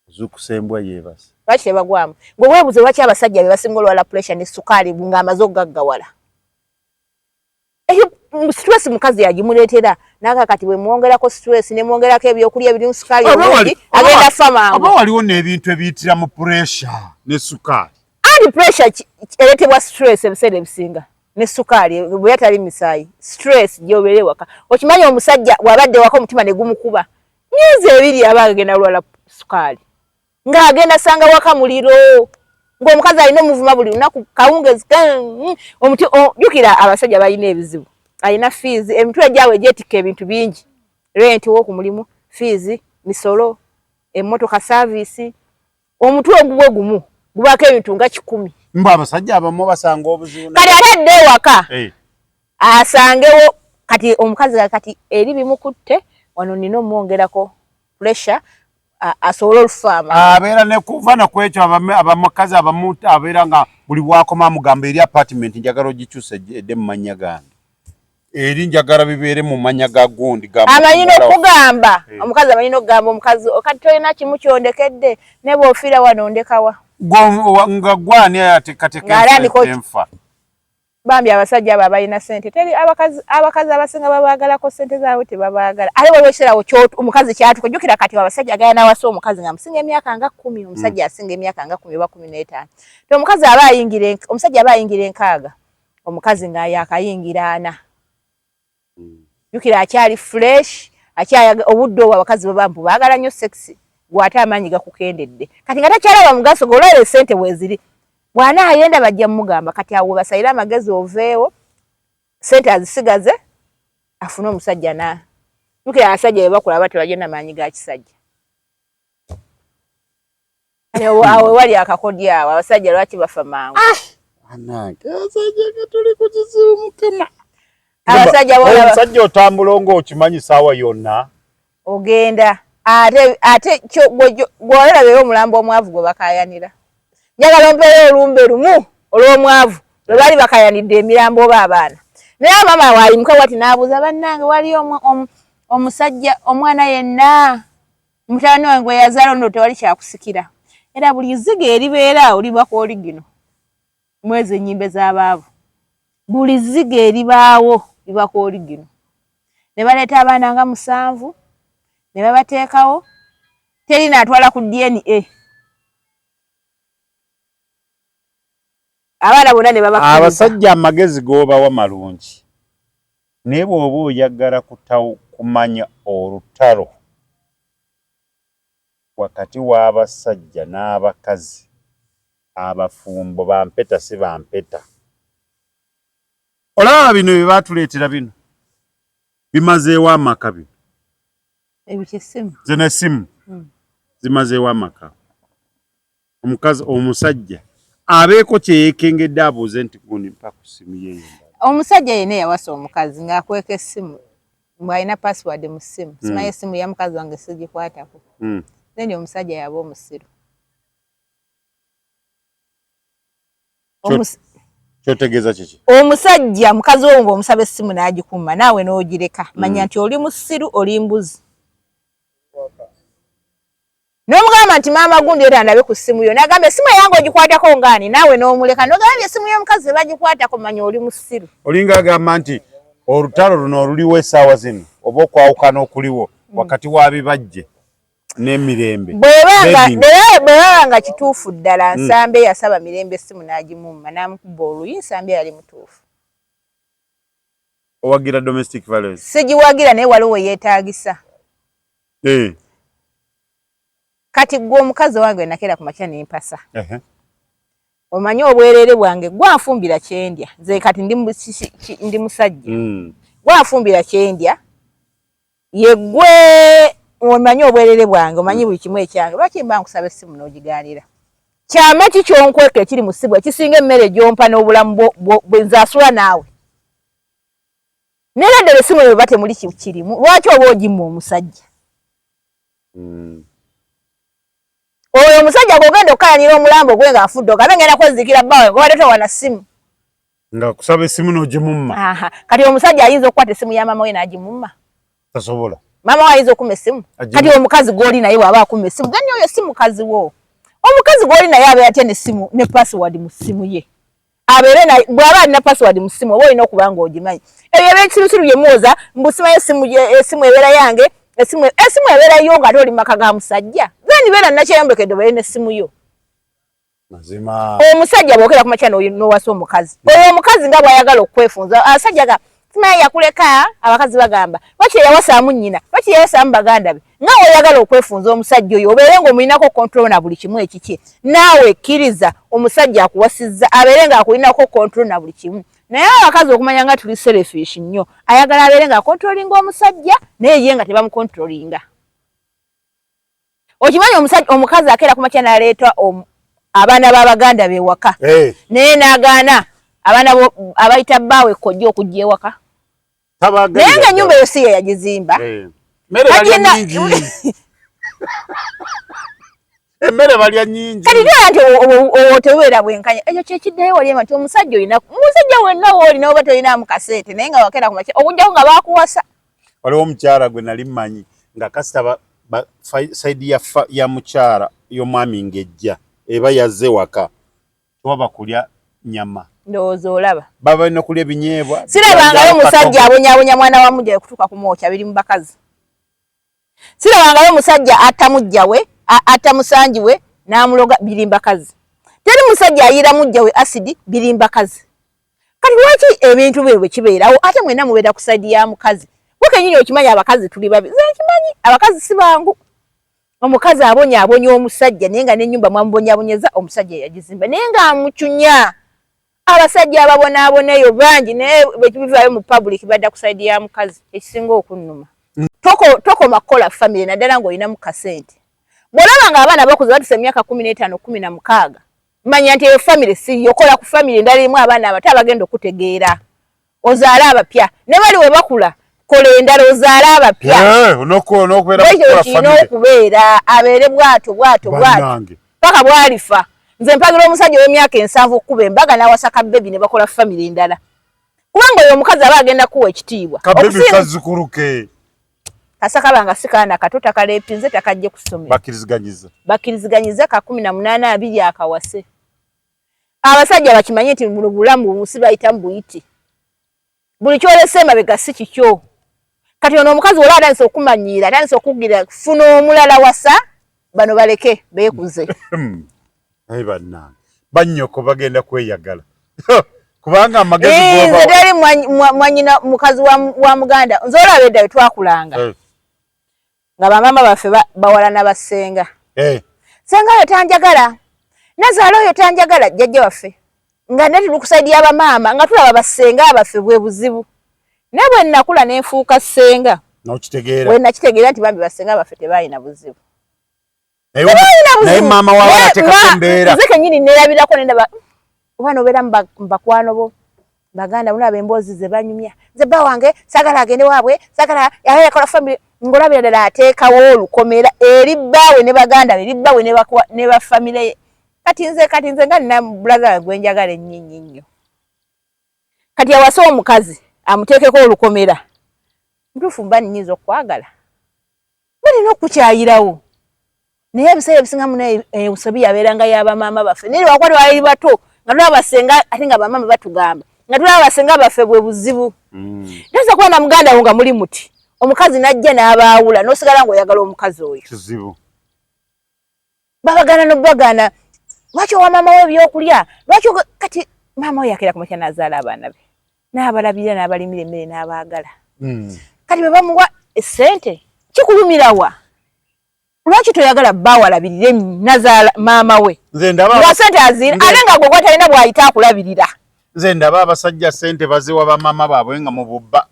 Zuukusa embwa yeebase. Lwaki tebagwamu? Gwe weebuze lwaki abasajja be basinga olwala pressure ne sukaali ng'amaze okugaggawala. Eyo stress mukazi yagimuleetera naga kati bwe mwongerako stress ne mwongerako ebyokulya ebirimu sukaali obungi agenda fa mangu. Oba waliwo n'ebintu ebiyitira mu pressure ne sukaali. Anti pressure ereetebwa stress ebiseera ebisinga ne sukaali bwe yatali misaayi stress gy'obeera ewaka. Okimanyi omusajja bw'abadde ewaka omutima ne gumukuba myezi 2 aba agenda lwala sukaali. Ng'agenda sanga waka muliro ng'omukazi alina omuvuma buli lunaku kawungezi omuti. Jjukira abasajja balina ebizibu, alina fees, emitwe gyabwe gyetikka ebintu bingi, rent wo ku mulimu, fees, misolo, emmotoka service. Omutwe ogugwe gumu gubaako ebintu nga 100. Mbu abasajja abamu basanga obuzibu. Kati ate adde ewaka asangewo kati omukazi kati eri bimukutte wano, nina omwongerako pressure asobole olufaama. Abeera nekuva nakwekyo abamukazi abamu abeera nga buli bwakoma amugamba eri apartment njagala ogikyusa edde mu mannya gange, eri njagala bibeere mu mannya ga gundi. Amanyi n'okugamba omukazi, amanyi n'okugamba omukazi kati tolina kimu kyondekedde ne bw'ofiira wano ndekawa. Nga gwani ateekateeka enfa? Bambi abasajja abo abalina ssente teri abakazi, abakazi abasinga babaagalako ssente zaabwe, tebabaagala. Ate waliwo ekiseera omukazi kyatuka. Jjukira kati abasajja agala nawasa omukazi nga musinga emyaka nga 10, omusajja asinga emyaka nga 10 oba 15. Ti omukazi aba ayingira, omusajja aba ayingira 60, omukazi nga yakayingira 40. Jjukira akyali fresh, akyayaga obudde obwo. Abakazi baba mbu baagala nnyo sex, gwate amaanyi gakukendedde kati nga takyalaba mugaso golaba esente weeziri. Bw'anaayenda bajja mugamba kati awo basalire amagezi oveewo, sente azisigaze afune omusajja. Na jjukira abasajja bwe bakula baba tebagenda maanyi ga kisajja. Awo wali akakodyo awo. Abasajja lwaki bafa mangu? Anange abasajja nga tuli ku kizibu, Mukama. Abasajja omusajja otambula ng'okimanyi saawa yonna ogenda. Ate ate gwolerabeyo omulambo omwavu gwe bakayanira. Njagala ompeeyo olumbe lumu olw'omwavu lwe baali bakayanidde emirambo oba abaana. Naye maama wayimuka wati n'abuuza, bannange waliyo omusajja omwana yenna mutabani wange gwe yazaala ono? Tewali kyakusikira. Era buli zziga eribeera awo libako oligino mwezi ennyimbe z'abaavu. Buli zziga eribaawo libako oligino. Ne baleeta abaana nga 7 ne babateekawo, teri naatwala ku DNA abaana bonna ne babakkiriza. Abasajja amagezi g'obawa malungi, naye bw'oba oyagala kumanya olutalo wakati w'abasajja n'abakazi abafumbo, bampeta si bampeta, olaba bino bye baatuleetera bino bimazeewo amaka bino. Ebyo kyessimu. Zino essimu zimazeewo amaka. Omukazi omusajja abeeko kyeyekengedde abuuze nti gundi mpa ku ssimu yeeyo endala. Omusajja yenna eyawasa omukazi ng'akweka essimu bw'alina password mu ssimu, simanyi essimu ya mukazi wange sigikwatako, then omusajja yaba omusiru. Kyotegeeza kiki? Omusajja mukazi wo ng'omusaba essimu n'agikuuma naawe n'ogireka, manya nti oli musiru, oli mbuzi. N'omugamba nti maama gundi era ndabe ku ssimu yo, n'agamba essimu eyange ogikwatako ngaani? Naawe n'omuleka n'ogamba essimu y'omukazi tebagikwatako, manya oli musiru. Olinga agamba nti olutalo luno oluliwo essaawa zino oba okwawukana okuliwo wakati wa bibajje n'emirembe. Bwebaba nga kituufu ddala Nsambe yasaba Mirembe essimu n'agimumma n'amukuba oluyi, Nsambe yali mutuufu. Owagira domestic violence? Sigiwagira, naye waliwo weyeetaagisa. Kati gwe omukazi owange nakeera ku makya nempasa, omanyi obwereere bwange, gwanfumbira kyendya. Nze kati ndi musajja, gwanfumbira kyendya yeggwe. Omanyi obwereere bwange, omanyi buli kimu ekyange. Lwaki mba nkusaba essimu n'ogigaanira? Kyama ki kyonkweka ekiri mu ssimu ekisinga emmere gy'ompa n'obulamu bwe nze asula naawe? Naye ddala essimu eyo ba temuli kirimu, lwaki oba ogimma omusajja? Oyo omusajja gw'ogenda okukayanira omulambo gwe ng'afudde, ogambe ngenda kwezikira bbaawe ng'obadde towana ssimu. Nga kusaba essimu n'ogimumma. Kati omusajja ayinza okukwata essimu ya maama we n'agimumma? Tasobola. Maama we ayinza okuma essimu? Kati omukazi gw'oli naye bw'aba akuma essimu, then oyo si mukazi wo. Omukazi gw'oli naye abeera atya nessimu ne password mu ssimu ye? Abeere bw'aba alina password mu ssimu, oba olina okuba nga ogimanyi. Ebyo ebyekisirusiru bye muwoza mbu simanyi essimu ebeera yange, essimu ebeera yo ng'ate oli maka ga musajja. Then beera nakyeyombekedde obeere n'essimu yo. Mazima. Omusajja bw'okera ku makya n'owasa omukazi, oyo omukazi nga bw'ayagala okwefunza, abasajja ga simanyi yakuleka, abakazi bagamba lwaki yawasaamu nnyina, lwaki yawasaamu baganda be. Nga oyagala okwefunza omusajja oyo obeere ng'omulinako control na buli kimu ekikye, naawe kkiriza omusajja akuwasizza abeere ng'akulinako control na buli kimu. Naye abakazi okumanya nga tuli selfish nnyo, ayagala abeere ng'akontrolinga omusajja naye ye nga tebamukontrolinga. Okimanyi omusajja omukazi akeera ku makya n'aleeta abaana b'abaganda be waka, hey. Naye n'agaana abaana abayita bbaawe kojja okujja ewaka, naye nga ennyumba eyo si ye yagizimba. Hey. Emmere balya nnyingi. Kati ddala nti obwo tebubeera bwenkanya. Ekyo kyekiddayo wali nti omusajja olina musajja wenna woolina oba tolinaamu kasente, naye nga wakeera ku makya okujjako nga baakuwasa. Waliwo omukyala gwe nali mmanyi nga kasita saidi ya mukyala y'omwami ng'ejja eba yazze waka, tewaba kulya nyama. Ndowooza olaba baba balina kulya ebinyeebwa. Sirabangayo musajja abonyaabonya mwana wa mujja we kutuuka kumwokya, biri mu bakazi. Sirabangayo musajja atta mujja we, atta musanji we n'amuloga, biri mu bakazi. Teri musajja ayiira mujja we asidi, biri mu bakazi. Kati lwaki ebintu byo bwe kibeerawo ate mwenna mubeera ku saidi ya mukazi? Gwe kennyini okimanyi abakazi tuli babi. Nze nkimanyi abakazi si bangu. Omukazi abonyaabonya omusajja naye nga n'ennyumba mwamubonyaabonyeza omusajja yagizimba naye ng'amucunya. Abasajja ababonaabona eyo bangi, naye bwe bivaayo mu public badda ku saidi ya mukazi. Ekisinga okunnuma, tokoma kukola famire naddala ng'olinamu kasente. Bw'olaba nga abaana bakuze batuuse emyaka 15, 16, manya nti eyo famire si yo. Kola ku famire endala erimu abaana abato abagenda okutegeera, ozaale abapya. Ne bali we bakula, kola endala ozaale abapya. Ekyo kirina okubeera abeere bw'atyo bw'atyo bw'atyo paka bw'alifa. Nze mpagira omusajja ow'emyaka 70 okukuba embaga n'awasa ka baby ne bakola famire endala, kubanga oyo omukazi aba agenda kuwa ekitiibwa. Kasakaba nga si kaana kato, takaleepinze, takajje ku ssomero. Bakkiriziganyiza ka 18, 20 akawase. Abasajja bakimanye nti muno bulamu nsi bayitamu buyiti, buli kyolese emabega si kikyo. Kati ono omukazi wala atandise okumanyiira, atandise okugira, funa omulala, wasa bano baleke beekuze. Naye bannange, bannyoko bagenda kweyagala kubanga amagezi Nze teri mwanyina mukazi wa muganda. Nze olaba edda bwe twakulanga nga bamaama baffe bawalana bassenga. Senga oyo tanjagala, nazaala oyo tanjagala, jjajja waffe nga ne tuli ku saidi y'abamaama nga tulaba bassenga abaffe bwe buzibu. Naye bwe nakula ne nfuuka ssenga, n'okitegeera bwe nakitegeera nti bambi bassenga baffe tebalina buzibu. Naye maama wawe ateekako embeera. Nze kennyini neerabirako nendaba oba nobeera mu bakwano bo baganda mulaba emboozi ze banyumya, nze bba wange saagala agende waabwe, saagala yakola famire, ng'olabira ddala ateekawo olukomera eri bbaawe ne baganda be, eri bbaawe ne bafamire ye. Kati nze nga nina brother wange gwe njagala ennyo ennyo ennyo, kati awase omukazi amuteekeko olukomera, mutuufu mba nnyinza okukwagala, balina okukyayirawo. Naye ebiseera ebisinga muna ensobi yabeeranga y'abamaama baffe, naye lwakuba twali bato nga tulaba basenga, ate nga bamaama batugamba nga tulaba basenga baffe bwe buzibu. Toyinza kuba na muganda wo nga muli muti, omukazi n'ajja n'abaawula n'osigala ng'oyagala omukazi oyo. Kizibu. Babagaana n'obagaana, lwaki owa maama we ebyokulya, lwaki? Kati maama we yakeera ku makya n'azaala abaana be n'abalabirira n'abalimira emmere n'abaagala. Kati bwe bamuwa essente kikulumirawa? Lwaki toyagala bbaawe alabirire nazaala maama we nga sente aziira, ate nga gwe gwatalina bw'ayita akulabirira? Nze ndaba abasajja sente baziwa bamaama baabwe nga mu bubba.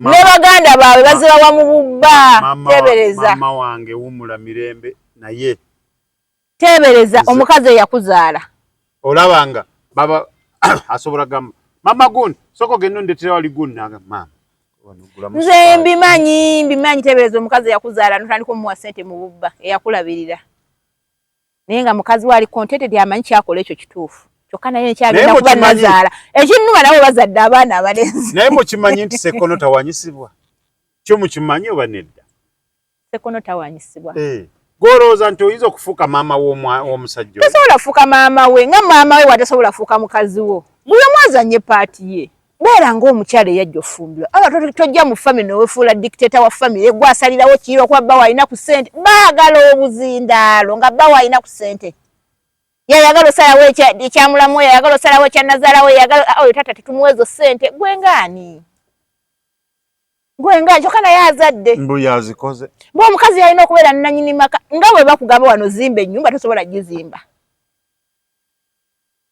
Ne baganda baabwe bazibawa mu bubba. Tebereza. Maama wange wumula mirembe, naye Tebereza omukazi eyakuzaala. Olaba nga baba asobola gamba, "Mama gundi, sooka ogenda ondetera wali gundi," naga maama. Nze mbimanyi, mbimanyi. Tebereza omukazi eyakuzaala notandika omuwa sente mu bubba, eyakulabirira, naye nga mukazi we ali contented, amanyi kyakola ekyo kituufu, kyokka naye nkyagenda kuba nazaala ekinnuma, nabo bazadde abaana abalenzi. Naye mukimanyi nti sekono tawanyisibwa? Kyo mukimanyi oba nedda? Sekono tawanyisibwa. Eh. Gw'olowooza nti oyinza okufuuka maama w'omusajja? Tosobola kufuuka maama we, nga maama we watasobola kufuuka mukazi wo. Buli omu azanye part ye. Beera ng'omukyala eyajja ofumbirwa. Aba tojja mu family nowefuula dictator wa family, gwe asalirawo kiyirwa kuba bba alina ku ssente. Baagala obuzindaalo nga bba alina ku ssente. Yayagala osalawo ekyamulamu, yayagala osalawo ekyannazaalawo, yayagala oyo taata tetumuwa ezo ssente. Gwe ngaani? Gwe nga kyokka naye azadde. Mbu yazikoze. Mbu omukazi yalina okubeera nnannyini maka, nga bwe bakugamba wano zimba ennyumba tosobola gizimba.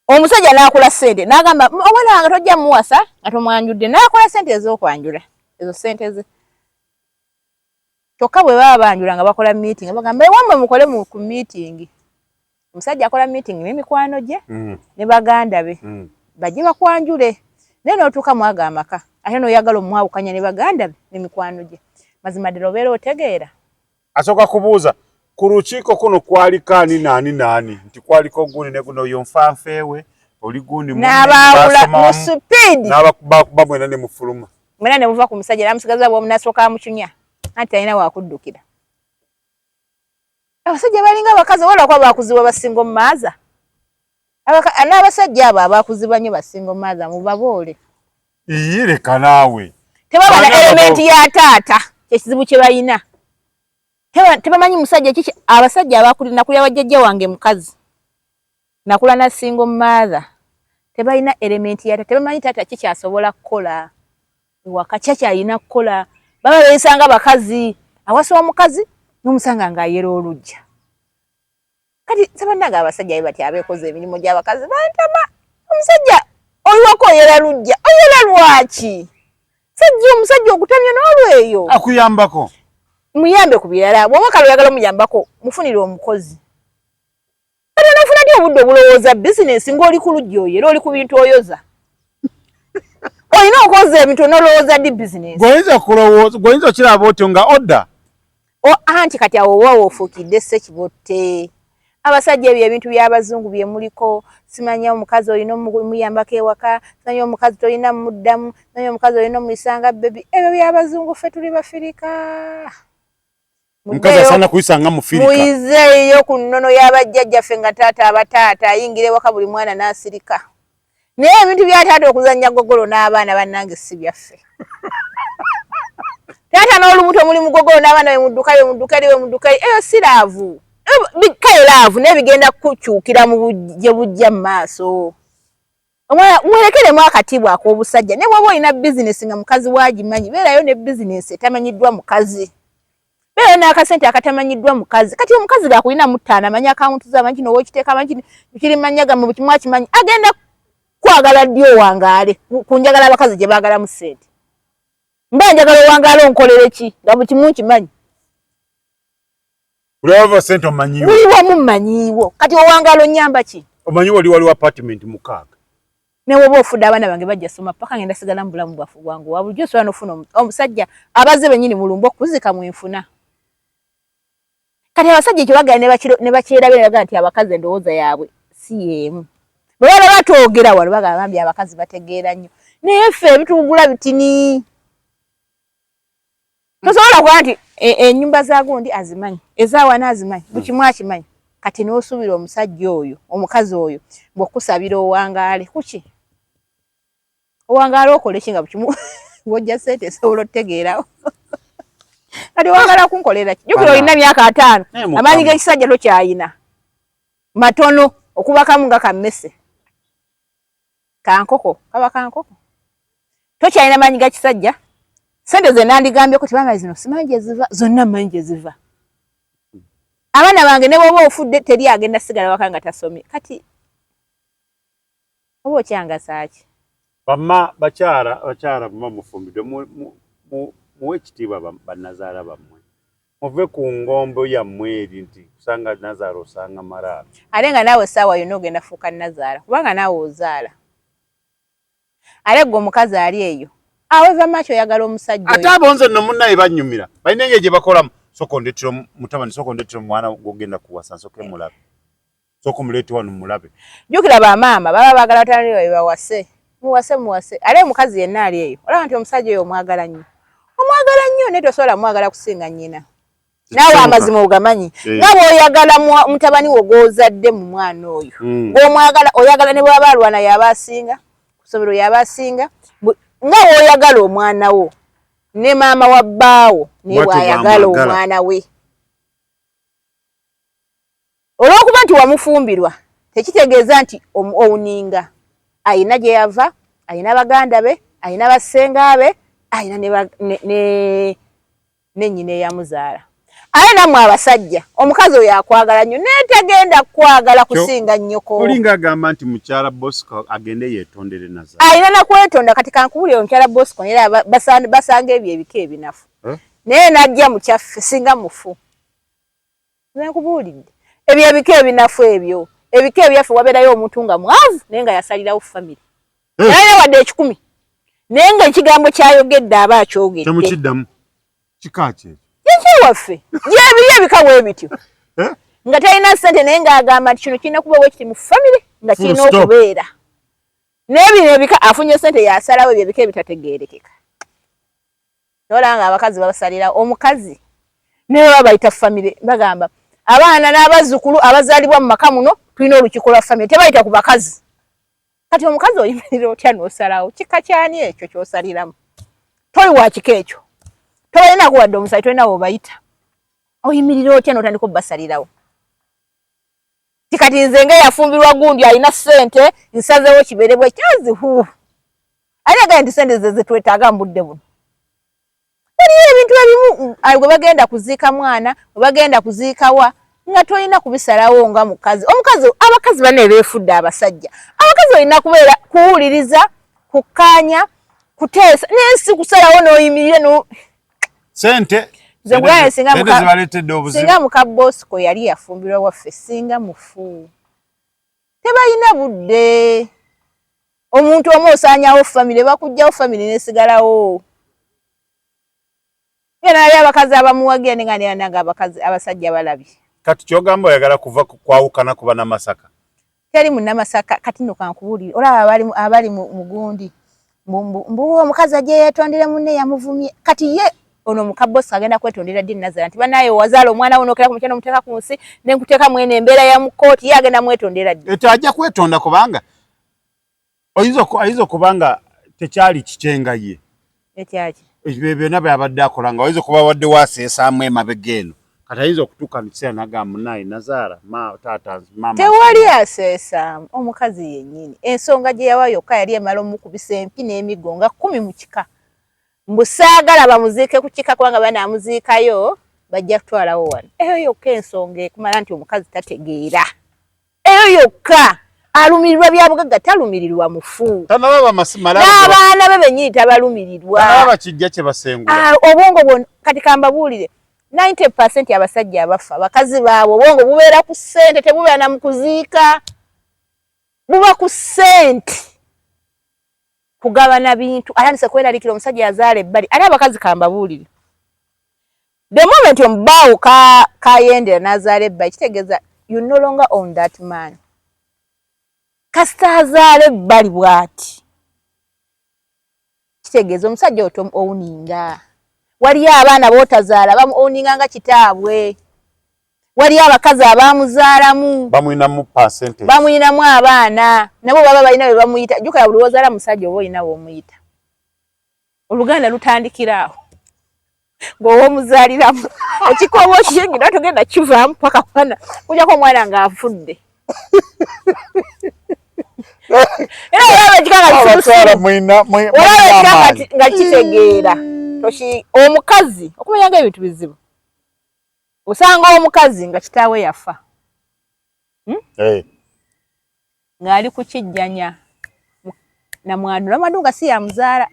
Omusajja n'akola ssente n'agamba omwana wange tojja muwasa nga tomwanjudde, n'akola ssente ez'okwanjula ezo ssente ze. Kyokka bwe baba banjula nga bakola meeting bagamba ewammwe mukole ku meeting. Omusajja akola meeting n'emikwano gye ne baganda be bajje bakwanjule, naye n'otuuka mwaga amaka ate n'oyagala omwawukanya ne baganda be n'emikwano gye. Mazima ddala obeera otegeera. Asooka kubuuza ku lukiiko kuno kwaliko ani naani naani, nti kwaliko gundi ne guno, oyo nfanfeewe oli gundi n'abaawula mu speed n'abakubakuba mwena ne mufuluma mwena ne muva ku musajja n'amusigaza bw'omu n'asooka amucunya anti talina wakuddukira. Abasajja balinga abakazi wala kuba bakuzibwa basinga omumaaza. N'abasajja abo abakuzibwa nnyo basinga omumaaza mubaboole. Iye leka naawe. Tebaba na elementi ya taata kyekizibu kye balina. Tebamanyi musajja kiki. Abasajja abakulira nakulira wajjajja wange mukazi nakula na single mother, tebalina elementi ya taata, tebamanyi taata ki kyasobola kukola ewaka, ki kyalina kukola. Baba beeyisa bakazi, awasa omukazi n'omusanga ng'ayera olujja. Kati sebannange abasajja be bati abeekoza emirimu gy'abakazi bantama. Omusajja oliwako oyera lujja, oyera lwaki? Sajja omusajja okutamya n'olweyo akuyambako, muyambe ku birala. Bw'oba kale oyagala omuyambako, mufunire omukozi. Kati onoofuna ddi obudde obulowooza bizinesi ng'oli ku lujja oyo era oli ku bintu oyoza? Olina okwoza ebintu onolowooza ddi bizinesi? Gweoyinza kulowooza, gweoyinza okiraba otyo nga odda. Anti kati awo oba woofuukidde ssekibotte. Abasajja ebyo ebintu by'abazungu bye muliko, simanya omukazi olina omuyambako ewaka, simanya omukazi tolina muddamu, simanya omukazi olina omuyisanga bebi, ebyo by'abazungu, ffe tuli Bafirika. Omukazi asaana kuyisa nga Mufirika. Muyizeeyo ku nnono y'abajjajjaffe nga taata aba taata ayingira ewaka buli mwana n'asirika. Naye ebintu bya taata okuzannya gogolo n'abaana bannange si byaffe. Taata n'olubuto muli mugogolo n'abaana be mudduka be mudduka eri be mudduka eri, eyo si love. Kale love naye bigenda kukyukira mu gye bujja mu maaso. Omwana mwerekeremu akatiibwa ak'obusajja, ne bw'oba olina bizinesi nga mukazi waagimanyi, beerayo ne bizinesi etamanyiddwa mukazi. Beerayo n'akasente akatamanyiddwa mukazi. Kati omukazi gaakulina mu ttaano, amanyi akawunti zo, amanyi kino w'okiteeka, amanyi kino kiri mu mannya gammwe, buli kimu akimanyi. Agenda kwagala ddi owangaale ku njagala abakazi gye baagalamu ssente. Mba njagala owangaale onkolere ki nga buli kimu nkimanyi. Buli wava ssente omanyiiwo. Buli wamu mmanyiiwo. Kati owangaala onnyamba ki? Omanyi wali waliwo apartment 6. Ne bw'oba ofudde abaana bange bajja soma paka ngenda sigala mu bulamu bwaffe bwangu wa bulijjo. Osobola n'ofuna omusajja abazze bennyini mulumba okuzika mwenfuna. Kati abasajja ekyo bagala ne bakyerabira ne bagamba nti abakazi endowooza yaabwe si y'emu. Bwe baba batwogera wano bagamba bambi abakazi bategeera nnyo. Naye ffe ebitugula bitini. Tosobola kuba nti ennyumba za gundi azimanyi, ezaawana azimanyi, buli kimu akimanyi. Kati n'osuubira omusajja oyo, omukazi oyo ng'okusabira owangaale kuki? Owangaale okole ki nga buli kimu w'ojja ssente esobola otutegeerawo? Kati owangaala kunkolera ki? Jjukira olina myaka 50, amaanyi g'ekisajja tokyayina matono, okuba kamu nga kammese kankoko, kaba kankoko, tokyalina maanyi ga kisajja. Ssente ze nandigambyeko tebamayi zino simanyi gye ziva, zonna mmanyi gye ziva. Abaana bange ne bw'oba ofudde teri agenda sigala waka nga tasomye. Kati oba okyangasa ki? Bamma bakyala, bakyala mma mufumbidwe, muwe ekitiibwa bannazaala bammwe. Muve ku ngombo yammwe eri nti kusanga nazaala osanga malaalo. Ate nga naawe essaawa yonna ogenda fuuka nazaala kubanga naawe ozaala. Ate gwe omukazi ali eyo aweva maki oyagala omusajja. Ate abo nze nno munnaye bannyumira, balina engeri gye bakolamu. Sooka ondeetera mutabani, sooka ondeetera omwana gw'ogenda kuwasa, nsooke mulabe. Sooka omuleete wano mulabe. Jjukira bamaama baba baagala batabani baabwe bawase, muwase muwase. Ate omukazi yenna ali eyo olaba nti omusajja oyo omwagala nnyo, omwagala nnyo naye tosobola mwagala kusinga nnyina. Naawe amazima ogamanyi Eh. Nga bw'oyagala mutabani wo gw'ozadde mu mwana oyo, gw'omwagala, oyagala ne bw'aba alwana yaba asinga, ku ssomero yaba asinga. Nga bw'oyagala omwana wo, ne maama wa bbaawo naye Bw'atyo bw'ayagala bw'amwagala. omwana we. Olw'okuba nti wamufumbirwa tekitegeeza nti owninga. Ayina gye yava, ayina baganda be, ayina bassenga be, ayina ne nnyina eyamuzaala. Aye nammwe abasajja, omukazi oyo akwagala nnyo, naye tagenda kukwagala kusinga nnyoko. Olinga agamba nti mukyala Bosco agende yeetondere Nazaala. Ayina nakwetonda. Kati kankubuulire, omukyala Bosco era basanga ebyo ebika ebinafu. Eh? Naye najja mu kyaffe singa mufu. Nze nkubuulidde, ebyo ebika ebinafu, ebyo ebika ebyaffe wabeerayo omuntu nga mwavu naye nga yasalirawo family. Eh. Yalina wadde 100, naye nga ekigambo kyayogedde aba akyogedde. Temukiddamu, kika kyekyo. Ekyewaffe gyebiri ebika bwe bityo. Eh? Nga talina ssente, naye ng'agamba nti kino kirina kuba bwekiti mu family, nga Full kirina stop. okubeera. Naye bino ebika afunye ssente yasalawo, ebyo ebika ebitategeerekeka. Olaba nga abakazi babasalirawo. Omukazi naye baba bayita family, bagamba abaana n'abazzukulu abazaalibwa mu maka muno tulina olukiiko lwa family, tebayita ku bakazi. Kati omukazi oyimirira otya n'osalawo? Kika kyani ekyo ky'osaliramu? Toli wa kika ekyo, tobalina kuwadde omusayi, tolina wobayita. Oyimirira otya n'otandika obbasalirawo? Ti kati nze nga yafumbirwa gundi alina ssente, nsazeewo kibeere bwe kyazihu. Ani agambye nti ssente ze zetwetaaga mu budde buno? Waliyo ebintu ebimu gwe bagenda kuziika mwana, gwe bagenda kuziikawa, nga tolina kubisalawo nga mukazi. Omukazi, abakazi banne beefudde abasajja. Abakazi olina kubeera kuwuliriza, kukkaanya, kuteesa, naye si kusalawo n'oyimirire no Sente. Nze bwaye singa Sente zibaleetedde obuzibu. Singa muka Bosco yali yafumbirwa waffe, singa mufu. Tebalina budde. Omuntu omu osaanyawo family, bakugjawo family nesigalawo. Era abakazi abamuwagira nenga nanga abakazi abasajja balabye. Kati kyogamba oyagala kuva kwawukana kuba Namasaka? Teri Munnamasaka. Kati nno kankubuulire, olaba abali mu gundi mbu omukazi ajje yeetondere munne yamuvumye. Kati ye ono muka Bosco agenda kwetondera ddi Nazaala nti banaye wazaala omwana wo nokera ku mukyana omuteeka ku nsi nenkuteeka mwene embeera ya mu kkooti? Ye agenda mwetondera ddi? Ekyo ajja kwetonda, kubanga ayinza okuba nga tekyali kikyenga ye. Ekyaki? Ebyo byonna byabadde akola nga oyinza okuba wadde waseesaamu emabega eno. Kati ayinza okutuuka mu kiseera nagamba, "Munaye nazaala, ma taata, maama." Tewali aseesaamu. Omukazi yennyini ensonga gye yawa yokka yali emala omukubisa empi n'emiggo nga 10 mu kika, mbu saagala bamuziike ku kika kubanga banaamuziikayo bajja kutwalawo wano. Eyo yokka ensonga ekumala nti omukazi tategeera. Eyo yokka. Alumirirwa bya bugagga, talumirirwa mufu. Tanalaba malalo. N'abaana be bennyini tabalumirirwa. Tanalaba kijja kye basengula. Ah, obwongo bwonna. Kati kambabuulire, 90% abasajja abafa bakazi baabwe, obwongo bubeera ku ssente, tebubeera na mu kuziika, buba ku ssente, kugabana bintu. Atandise kweraliikira omusajja yazaala ebbali. Ate abakazi kambabuulire, the moment omubaawo kayendera n'azaala ebbali, kitegeeza you no longer own that man. Kasita azaala ebbali bw'ati, kitegeeza omusajja oyo owninga. Waliyo abaana b'otazaala bamu owninga nga kitaabwe. Waliyo abakazi abamuzaalamu. Bamulinamu percentage. Bamuyinamu abaana, nabo baba balina be bamuyita. Jjukira, buli wozaala musajja oba olina w'omuyita. Oluganda lutandikira awo ng'owomuzaaliramu. Ekikooba okiyingira togenda kivaamu paka mwana kujjako omwana ng'afudde. Era olaba ekika nga Abakyala olaba mulina ekika amaanyi. Nga kitegeera. Omukazi okumanya nga ebintu bizibu, osanga omukazi nga kitaawe yafa Eh, ng'ali kukijjanya namwandu, namwandu nga si yamuzaala,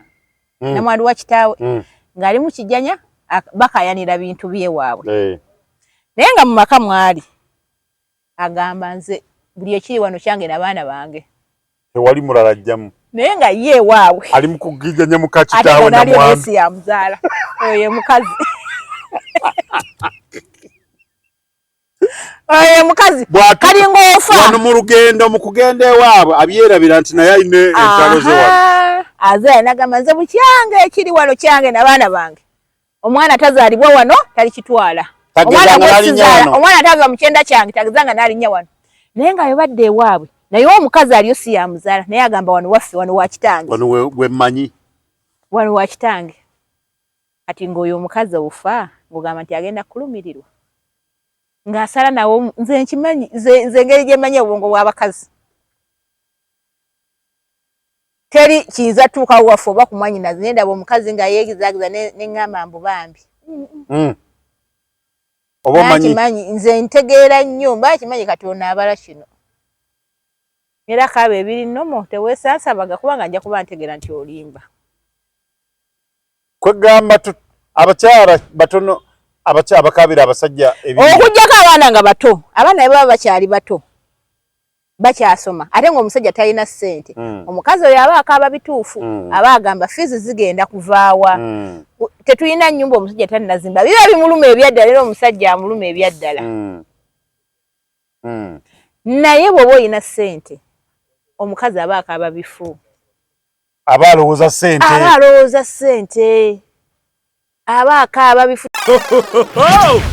namwandu wa kitaawe, ng'ali mu kijjanya bakayanira bintu byewaabwe. Naye nga mu maka mwali agamba, "Nze buli ekiri wano kyange nabaana bange." Tewali mulala ajjamu. Naye nga ye ewaabwe ali mu kugijjanya muka ate kitaawe nga nali namwandu. ensi yamuzaala. Oyo ye mukazi, oyo ye mukazi. Kalinga ofa. Wano mu lugendo, mu kugenda ewaabwe, abyerabira nti naye alina entalo ze wano. Aha. Aze nagamba, "Nze bukyange ekiri wano kyange nabaana bange, omwana tazaalibwa wano talikitwala." Omwana tava mu kyenda kyange, tagezanga n'alinnya wano. Naye nga yobadde ewaabwe, naye omukazi aliyo si yamuzaala, naye agamba wano waffe, wano wa kitange, wano wemmanyi, wano wa kitange. Kati ng'oyo omukazi ofa ng'ogamba nti agenda kulumirirwa ng'asala nawo. Nze nkimanyi, nze engeri gye mmanyi obwongo bw'abakazi, teri kiyinza tuukawo waffe oba ku mwannyinaze. Naye ndaba omukazi nga yeegizaagiza ne ŋŋamba mbu bambi. Oba omanyi kimanyi nze ntegeera nnyo, mba kimanyi kati ono abala kino era kaaba ebiri nnomo teweesansabaga, kubanga nja kuba ntegeera nti olimba. Kwegamba abakyala batono abakaabira abasajja. Okuggyako abaana nga bato, abaana bwe baba bakyali bato bakyasoma, ate ng'omusajja talina ssente, omukazi oyo aba akaaba bituufu, aba agamba fees zigenda kuvaawa, tetulina nnyumba, omusajja tannazimba, biba bimuluma ebyaddala, era omusajja amuluma ebyaddala. Naye bw'oba olina ssente, omukazi aba akaaba bifu. Aba alowooza ssente. Aba alowooza ssente, aba akaaba bifu.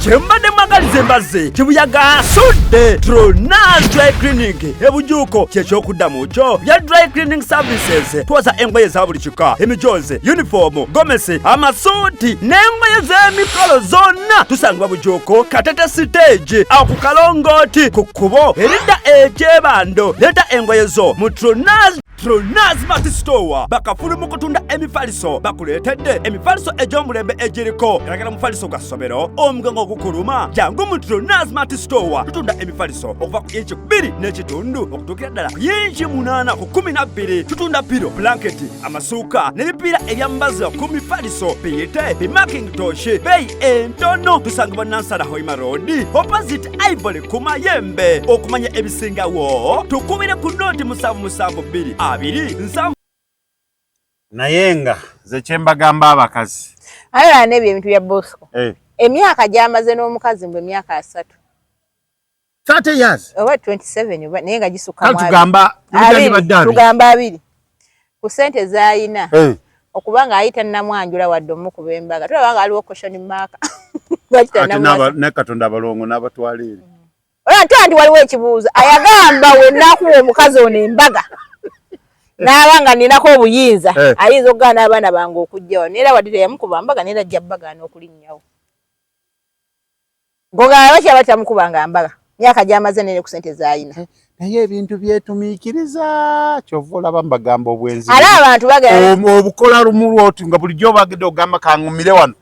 Kyembadde mwagaliza embazzi kibuyaga asudde. Tronas Dry Cleaning ebujuuko kyekyokuddamu kyo bya dry cleaning services. Twoza engoye za buli kika, emijozi, uniform, gomesi, amasuuti n'engoye z'emikolo zonna. Tusangibwa Bujuuko, Katete stage, awo ku kalongooti ku kkubo eridda ekyebando. Leeta engoye zo mu Tronas. Tronas Mart Store bakafulu mu kutunda emifaliso. Bakuleetedde emifaliso egy'omulembe egiriko galagala. Mufaliso gwa ssomero, omugongo ogukuluma, jangu mu Tronas Mart Store. Tutunda emifaliso okuva ku inci 2.5 okutuukira ddala ku yinci 8 ku 12. Tutunda pillow, blanketi, amasuuka n'ebipiira ebyambazibwa ku mifaliso, biyite bi mackintosh, beeyi entono. Tusangibwa Nansana Hoima Road, opposite Ivory ku Mayembe. Okumanya ebisingawo tukubire ku 077 2 20 7. Naye nga nze kyembagamba abakazi. Aye n'ebyo ebintu bya Bosco, Eh, emyaka gy'amaze n'omukazi, mbwe emyaka 30. 30 years. Oba 27 oba, naye nga gisukka kale mu 20. Tugamba 20, 20. Tugamba 20 ku ssente z'ayina, Eh, okuba nga ayita namwanjula wadde omukuba embaga, tulaba nga waliwo question mark. Lwaki ate tannamuwasa? Ne Katonda abalongo n'abatwala eri. Olaba nti anti waliwo ekibuuzo ayagamba, wenaakuba omukazi ono embaga n'aba nga ninako obuyinza, Eh. ayinza okugaana abaana bange okujja wano? Era wadde teyamukuba mbaga, naye ajja bagaana okulinnyawo. Ng'ogamba lwaki aba tamukubanga mbaga myaka gy'amaze nene ku ssente z'ayina? Naye ebintu byetumiikiriza, kyova olaba mbagamba obwenzi. Ate abantu bagenda Obukola lumu lwoti nga bulijjo obagedde ogamba kaŋŋumire wano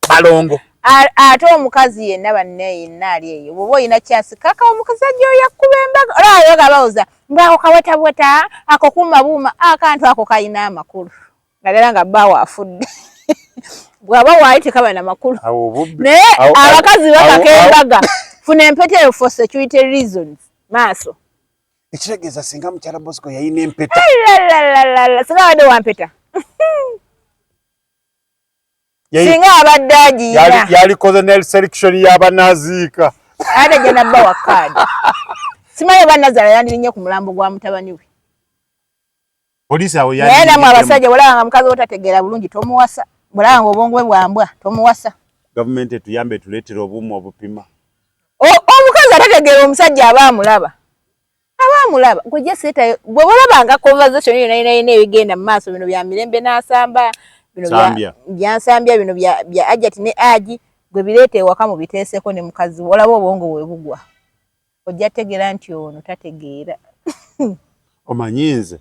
balongo. Ate omukazi yenna banne yenna ali eyo, bw'oba olina kyasi kaka omusajja oyo yakkuba embaga, olaba yoga bawoza mbu ako kawetabweta, ako kuuma buuma, akantu ako kalina amakulu naddala nga bbaawo afudde. Bw'aba waali tekaba na makulu. Awo obubbi Naye abakazi bakaka embaga, funa empeta eyo for security reasons maaso. Ekitegeeza singa mukyala Bosco yalina empeta. Lalalala, singa abadde wampeta, singa abadde agiyina. Yalikoze ne selection y'abanaziika. Ate gye nabba wa kaadi, simanyi oba Nazala yandirinnye ku mulambo gwa mutabani we. Poliisi awo Naye namwe yandiyingiddemu. Abasajja, bwolaba nga mukazi wo tategeera bulungi, tomuwasa. Bwolaba nga obwongo bwe bwambwa, tomuwasa. Gavumenti etuyambe etuleetere obuuma obupima. Omukazi atategeera, omusajja aba amulaba, aba amulaba. Gwe jeseetayo bwe bolabanga conversation yonna yonna yonna ebigenda mu maaso, bino bya Mirembe n'asamba bino Nsambya. Byansambya bino bya Ajati ne Aji, gwe bireeta ewaka mubiteeseko ne mukazi wo, olaba obwongo bwe bugwa, ojja tegeera nti ono tategeera. Omanyi nze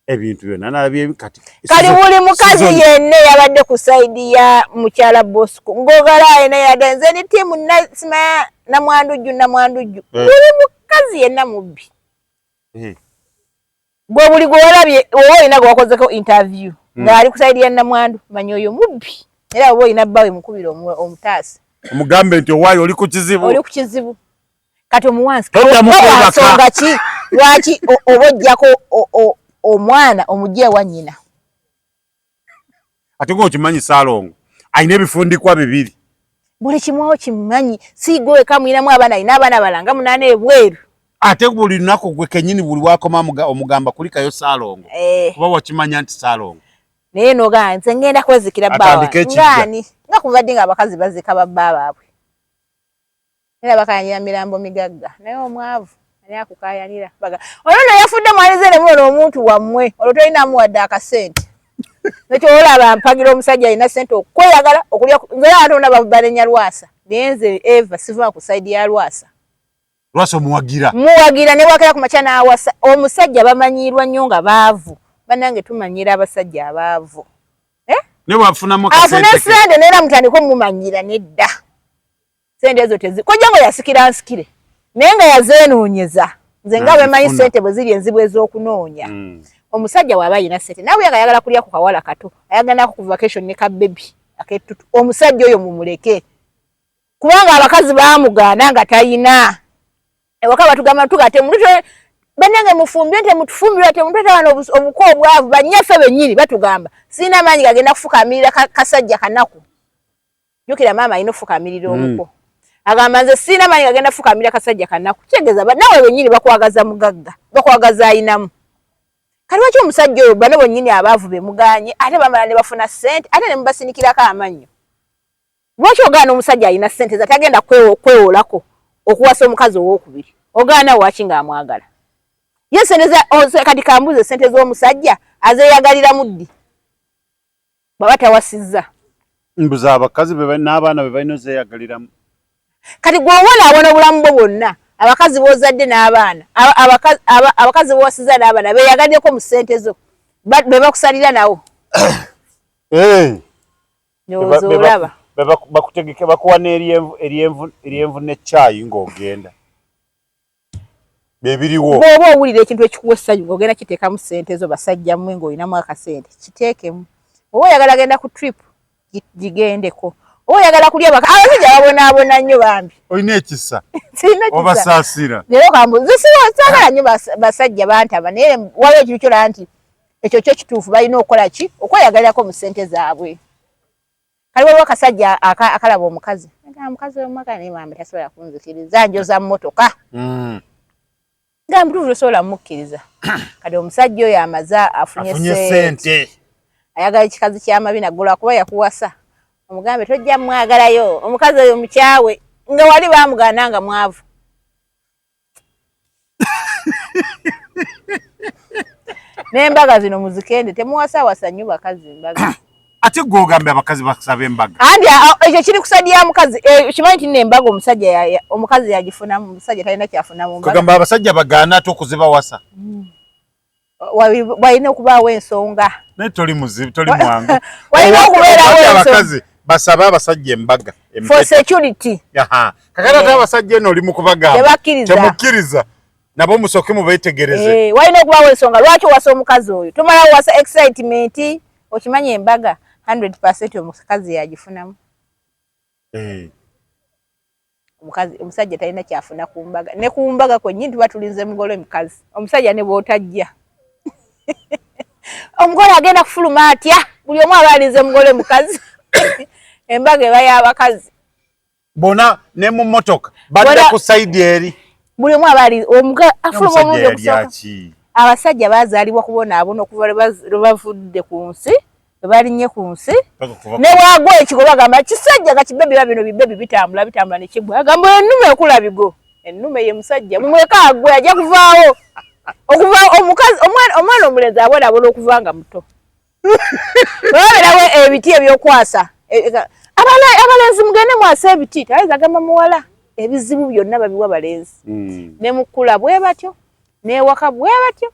ebintu byonna nalabye kati. Kali buli mukazi yenna eyabadde ku side ya mukyala Bosco ng'ogala yena yadde nze ni team sima namwandujju, namwandujju. Eh. Buli mukazi yenna mubbi. Eh. Gwe buli gwe walabye oba olina gwe wakozeko interview ng'ali ku side ya namwandu, manya oyo mubbi. Era oba olina bbawe, mukubire omutaasi. Omugambe nti owaayo oli ku kizibu. Oli ku kizibu kati omuwansi. Toddamu kwebaka. Nsonga ki lwaki oba ojjako omwana omugye ewa nnyina? Ate ng'okimanyi Saalongo alina ebifundikwa bibiri. Buli kimu okimanyi, si gwe weka mwinamu abaana, alina abaana balanga munaana ebweru. Ate buli lunaku gwe kennyini buli wakoma omugamba kulikayo Saalongo. Eh. Kuba wakimanya nti Saalongo Naye nogaa nze ngenda kwezikira bbaawa Atandike ekijja. ngaani nga kuva ddi nga abakazi bazika babba baabwe? Era bakayanira mirambo migagga, naye omwavu ani akukayanira? Baga olwo no yafudde mwalizere muno omuntu wammwe, olwo tolinamu wadde akasente. Nekyo olaba mpagira omusajja alina sente okweyagala okulya. Nze abantu bonna banenya Lwasa, naye nze Eva siva ku side ya Lwasa. Lwasa omuwagira? Muwagira ne wakera ku makya n'awasa omusajja. Bamanyiirwa nnyo nga baavu. Bannange, tumanyira abasajja abaavu. Eh? Ne bwafunamu afune sente neera mutandike omumanyira. Nedda, sente ezo tezi kojja ngo yasikira nsikire, naye nga yazeenoonyeza. Nze nga bwemanyi sente bwe ziri enzibu ez'okunoonya. Omusajja bw'aba alina sente nawe nga ayagala kulya ku kawala kato, ayagala nako ku vacation ne ka baby ak'ettutu, omusajja oyo mumuleke, kubanga abakazi baamugaana nga tayina. Ewaka batugamba tugate muntu bannange mufumbire, temutufumbirwa, temutuleeta wano obuko obwavu. Bannyaffe bennyini batugamba sirina maanyi gagenda kufukamirira kasajja kanaku. Jjukira maama alina okufukamirira omuko. Agamba nze sirina maanyi gagenda kufukamirira kasajja kanaku. Kitegeeza nawe bennyini bakwagaza mugagga, bakwagaza ayinamu. Kati lwaki omusajja oyo bano bennyini abaavu bemuganye, ate bamala ne bafuna ssente, ate ne mubasinikirako amannyo? Lwaki ogaana omusajja alina ssente ze tagenda kwewolako okuwasa omukazi owokubiri? Ogaana waki ng'amwagala ye? Sente kati kambuze, sente z'omusajja azeeyagalira muddi bw'aba tawasizza? Mbuza abakazi n'abaana be balina ozeeyagaliramu. Kati gweowonaawona obulamu bwo bwonna, abakazi b'ozadde n'abaana, abakazi b'owasizza n'abaana beeyagaliddeko mu ssente zo, be bakusalira nawo. Ndowooza olaba. Bakutegeke, bakuwa n'eryenvu n'ekyayi ng'ogenda, bebiriwo. Bw'oba owulira ekintu ekikuwa essanyu ng'ogenda kiteekamu ssente zo, basajja mmwe, ng'olinamu akasente, kiteekemu. Oba oyagala genda ku trip, gigendeko. Oba oyagala kulya, baka abasajja babonaabona nnyo bambi. Olina ekisa. Sirina kisa. Obasaasira. Leero kambu nze saagala nnyo basajja bantaba, naye waliwo ekintu kyolaba nti ekyo kyo kituufu, balina okukola ki? Okweyagalirako mu ssente zaabwe. Kali waliwo akasajja akalaba omukazi, omukazi omwagala, naye maama tasobola kunzikiriza njoza mmotoka. Nga mutuufu tosobola mumukkiriza. Kati omusajja oyo amaze afunye ssente, ayagala ekikazi ky'amabina gula kuba yakuwasa, omugambe tojja mwagalayo omukazi oyo mukyawe, nga wali bamugaana nga mwavu. N'embaga zino muzikende, temuwasawasa nnyo bakazi mbaga. Ate gwe ogambye abakazi basaba embaga. Andi ekyo kiri ku side ya mukazi. Kimanyi nti nno embaga omusajja omukazi yagifunamu, omusajja talina kyafunamu mbaga. Kugamba abasajja bagaana ate okuzibawasa. Walina okubaawo ensonga. Naye toli muzibu, toli mwangu. Walina okubeerawo ensonga. Abakazi basabe abasajja embaga for security. Kakati ate abasajja eno oli mu kubagamba tebakkiriza, temukkiriza, nabo musooke mubeetegereze. Walina okubaawo ensonga lwaki owasa omukazi oyo. Tomala owasa excitement. Okimanyi embaga 100% omukazi yagifunamu. Omukazi, omusajja talina kyafuna ku mbaga. Ne ku mbaga kwennyini tuba tulinze mugole mukazi. Omusajja ne bw'otajja, omugole agenda kufuluma atya? Buli omu aba alinze mugole mukazi. Embaga eba y'abakazi. Bona ne mu mmotoka badda ku side eri. Buli omu aba ali afuluma omulundi ogusooka. Abasajja bazaalibwa kubonaabona okuva lwe bavudde ku nsi, lwe balinnye ku nsi. Ne bwagwa ekigo bagamba kisajja nga kibebi, ba bino bibebi bitambula bitambula ne kigwa, agamba ennume ekula bigo. Ennume ye musajja, mumuleke agwe, ajja kuvaawo. Okuva omukazi, omwana omulenzi abonaabona okuva nga muto. Babeerawo ebiti ebyokwasa. Abalenzi mugende mwase ebiti, tayinza agamba muwala. Ebizibu byonna babiwa balenzi. Ne mukula bwe batyo, n'ewaka bwe batyo.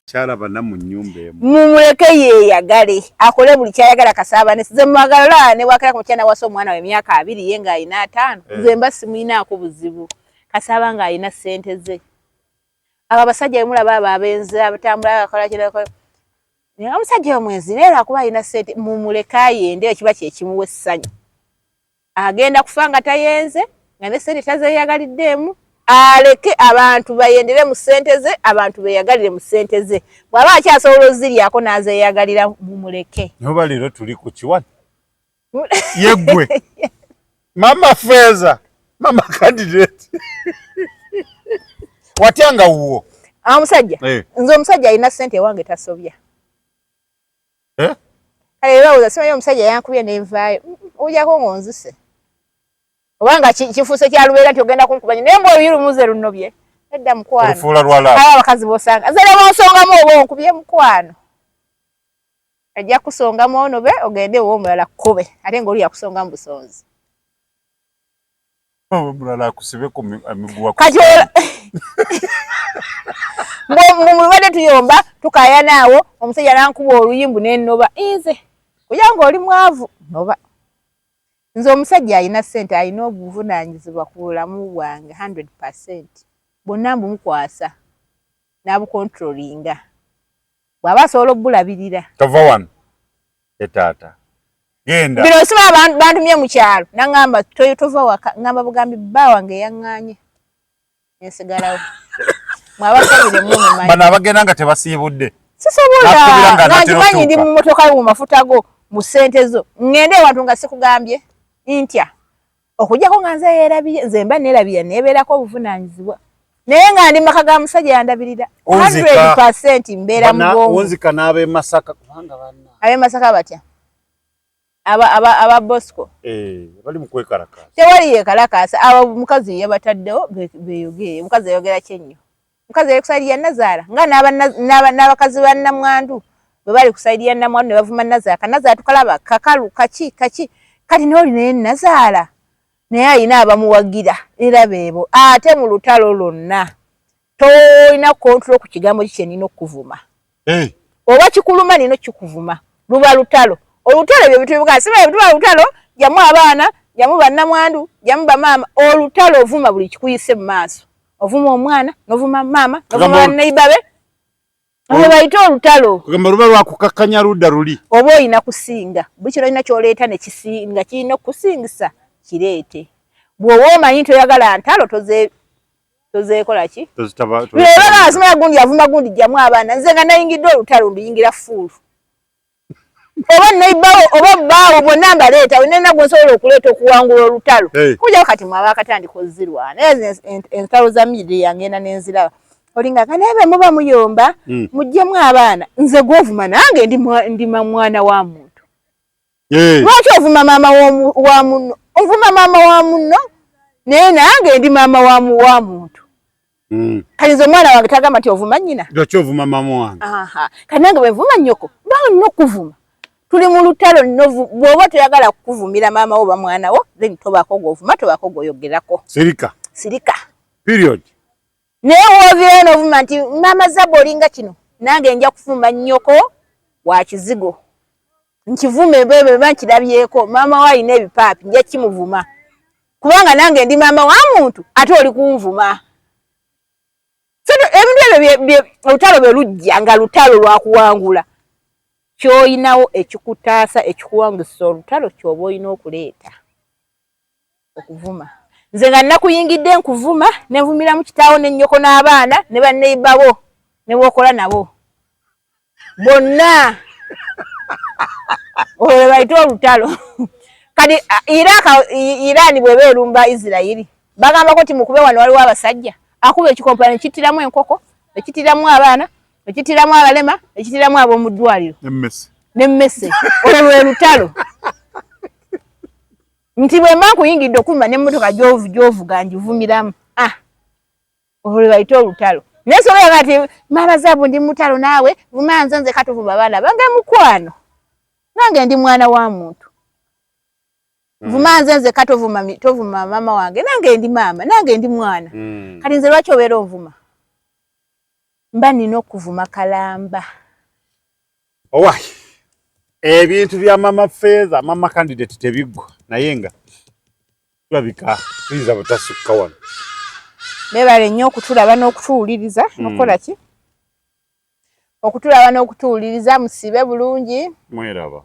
Kyala bana mu nnyumba emu. Mumuleke yeeyagale, akole buli kyayagala kasaabane. Nze mwagala ne bwakera ku mukyana wasa omwana we emyaka 20, ye ng'alina 50, nze mba simuyinaako buzibu, kasaaba ng'alina ssente ze. Abo abasajja bemulaba abo abenzi abatambula abakola kino, naye omusajja omwenzi naye lwakuba alina ssente, mumuleke ayende, ekiba kyekimuwa essanyu. Agenda kufa nga tayenze, nga ne ssente tazeeyagaliddeemu. Aleke abantu bayendere mu ssente ze, abantu beeyagalire mu ssente ze. Bw'aba akyasobola oziryako n'azeeyagalira, mumuleke. Noba leero tuli ku kiwani yeggwe mama Feeza, mama candidate, watya nga wuwo? Omusajja nze omusajja alina ssente ewange tasobya. Eh? Kale bawoza simanyi omusajja yankubye nenvaayo, ojjako ng'onzise. Obanga kifuuse kya lubeera nti ogenda kunkuba naye mbu oluyi lumuze lunobye. Edda mukwano. Olufuula lwa love. Aba abakazi b'osanga. Nze ne bw'onsongamu oba onkubye mukwano. Ajja kusongamu onobe ogende ew'omulala kkube ate ng'oli yakusongamu busonzi. Omulala akusibe ku miguwa. Kati mubadde tuyomba tukaayana awo omusajja n'ankuba oluyi mbu ne nnoba nze kuja ng'oli mwavu noba. Nze omusajja alina ssente alina obuvunaanyizibwa ku bulamu bwange 100% bwonna mbumukwasa n'abukontrolinga bw'aba asobola obulabirira. Tova wano etaata genda. Bino siba bantumye mu kyalo nangamba tova waka ngamba bugambi bba wange yaŋŋaanye nensigalawo mwabasabire mwe mumanyi. Bano abagenda nga tebasiibudde. Sisobola nga nkimanyi ndi mu mmotoka yo mu mafuta go mu ssente zo ŋŋende ewantu nga sikugambye ntya okujjako nga nze yeerabye nze mba neerabira neebeerako obuvunaanyizibwa naye nga ndi maka ga musajja yandabirira 100% mbeera mubwongo. Wunzika n'ab'e Masaka kubanga banna ab'e Masaka batya aba aba aba Bosco eh bali mu kwekalakaasa tewali yekalakaasa abo mukazi yabataddewo beeyogere omukazi yayogera kyennyo omukazi yali ku side ya Nazaala nga n'abakazi ba Namwandu bwe bali ku side ya Namwandu ne bavuma Nazaala ka Nazaala tukalaba kakalu kaki kaki kati n'oli naye Nazaala naye alina abamuwagira era beebo ate mu lutalo lwonna tolina control ku kigambo ki kye nina okukuvuma hey. Oba kikuluma nina okukuvuma luba lutalo olutalo ebyo bitubuga siba tuba lutalo jamu abaana jamu bannamwandu jamu bamaama olutalo ovuma buli kikuyise mu maaso ovuma omwana novuma maama novuma banneiba be olwo bayite olutalo kugamba luba lwakukakkanya ludda luli oba olina kusinga buli kino olina kyoleeta nekisinga kirina okukusingisa kireete bw'oba omanyi nti oyagala ntalo tozeekola ki bino gundi avuma gundi jjamu abaana nze nga nayingidde olutalo nduyingira fuulu oba neibawo oba bbaawo bonna mbaleeta wenena gwe nsobola okuleeta okuwangula olutalo kujjako kati mwaba akatandika ozirwana naye entalo za media ngenda nenziraba olinga naye bwe muba muyomba muggyemu abaana nze gwovuma nange ndi mwana wa muntu lwaki ovuma maama wa munno ovuma maama wa munno naye nange ndi maama wa muntu kati nze omwana wange tagamba nti ovuma nnyina lwaki ovuma maama wange kati nange bwe nvuma nnyoko mba nina okuvuma tuli mu lutalo bw'oba toyagala kukuvumira maama wo oba mwana wo then tobaako gw'ovuma tobaako gw'oyogerako sirika sirika period naye w'oviirayo n'ovuma nti maama Zaba olinga kino nange nja kuvuma nnyoko wa kizigo nkivume bwe nkirabyeko maama we alina ebipaapi nja kimuvuma kubanga nange ndi maama wa muntu ate oli kunvuma ebintu ebyo olutalo bwe lujja nga lutalo lwakuwangula ky'olinawo ekikutaasa ekikuwangisa olutalo ky'oba olina okuleeta okuvuma nze nga nakuyingidde nkuvuma nenvumiramu kitaawo ne nnyoko n'abaana ne banneiba bo ne b'okola nabo bonna olwo lwe bayita olutalo kati Iraq Iran bw'eba erumba Isirayiri bagambako nti mukube wano waliwo abasajja akuba ekikompani ekittiramu enkoko ekitiramu abaana ekitiramu abalema ekitiramu ab'omu ddwaliro n'emmese olwo lwe lutalo nti bwe mba nkuyingidde okuvuma n'emmotoka gy'ovuga ngivumiramu ah olwo lwe bayita olutalo naye sobola nti maama Zaabu ndi mutalo naawe vuma nze nze katuvuma abaana bange mukwano nange ndi mwana wa muntu vuma nze nze katovuma tovuma maama wange nange ndi maama nange ndi mwana kati nze lwaki obeera onvuma mba nina okuvuma kalamba owayi ebintu bya mama Feather mama candidate tebiggwa naye nga tulabika tuyinza butasukka wano beebale nnyo okutulaba n'okutuwuliriza n'okukola ki okutulaba n'okutuwuliriza musiibe bulungi mweraba.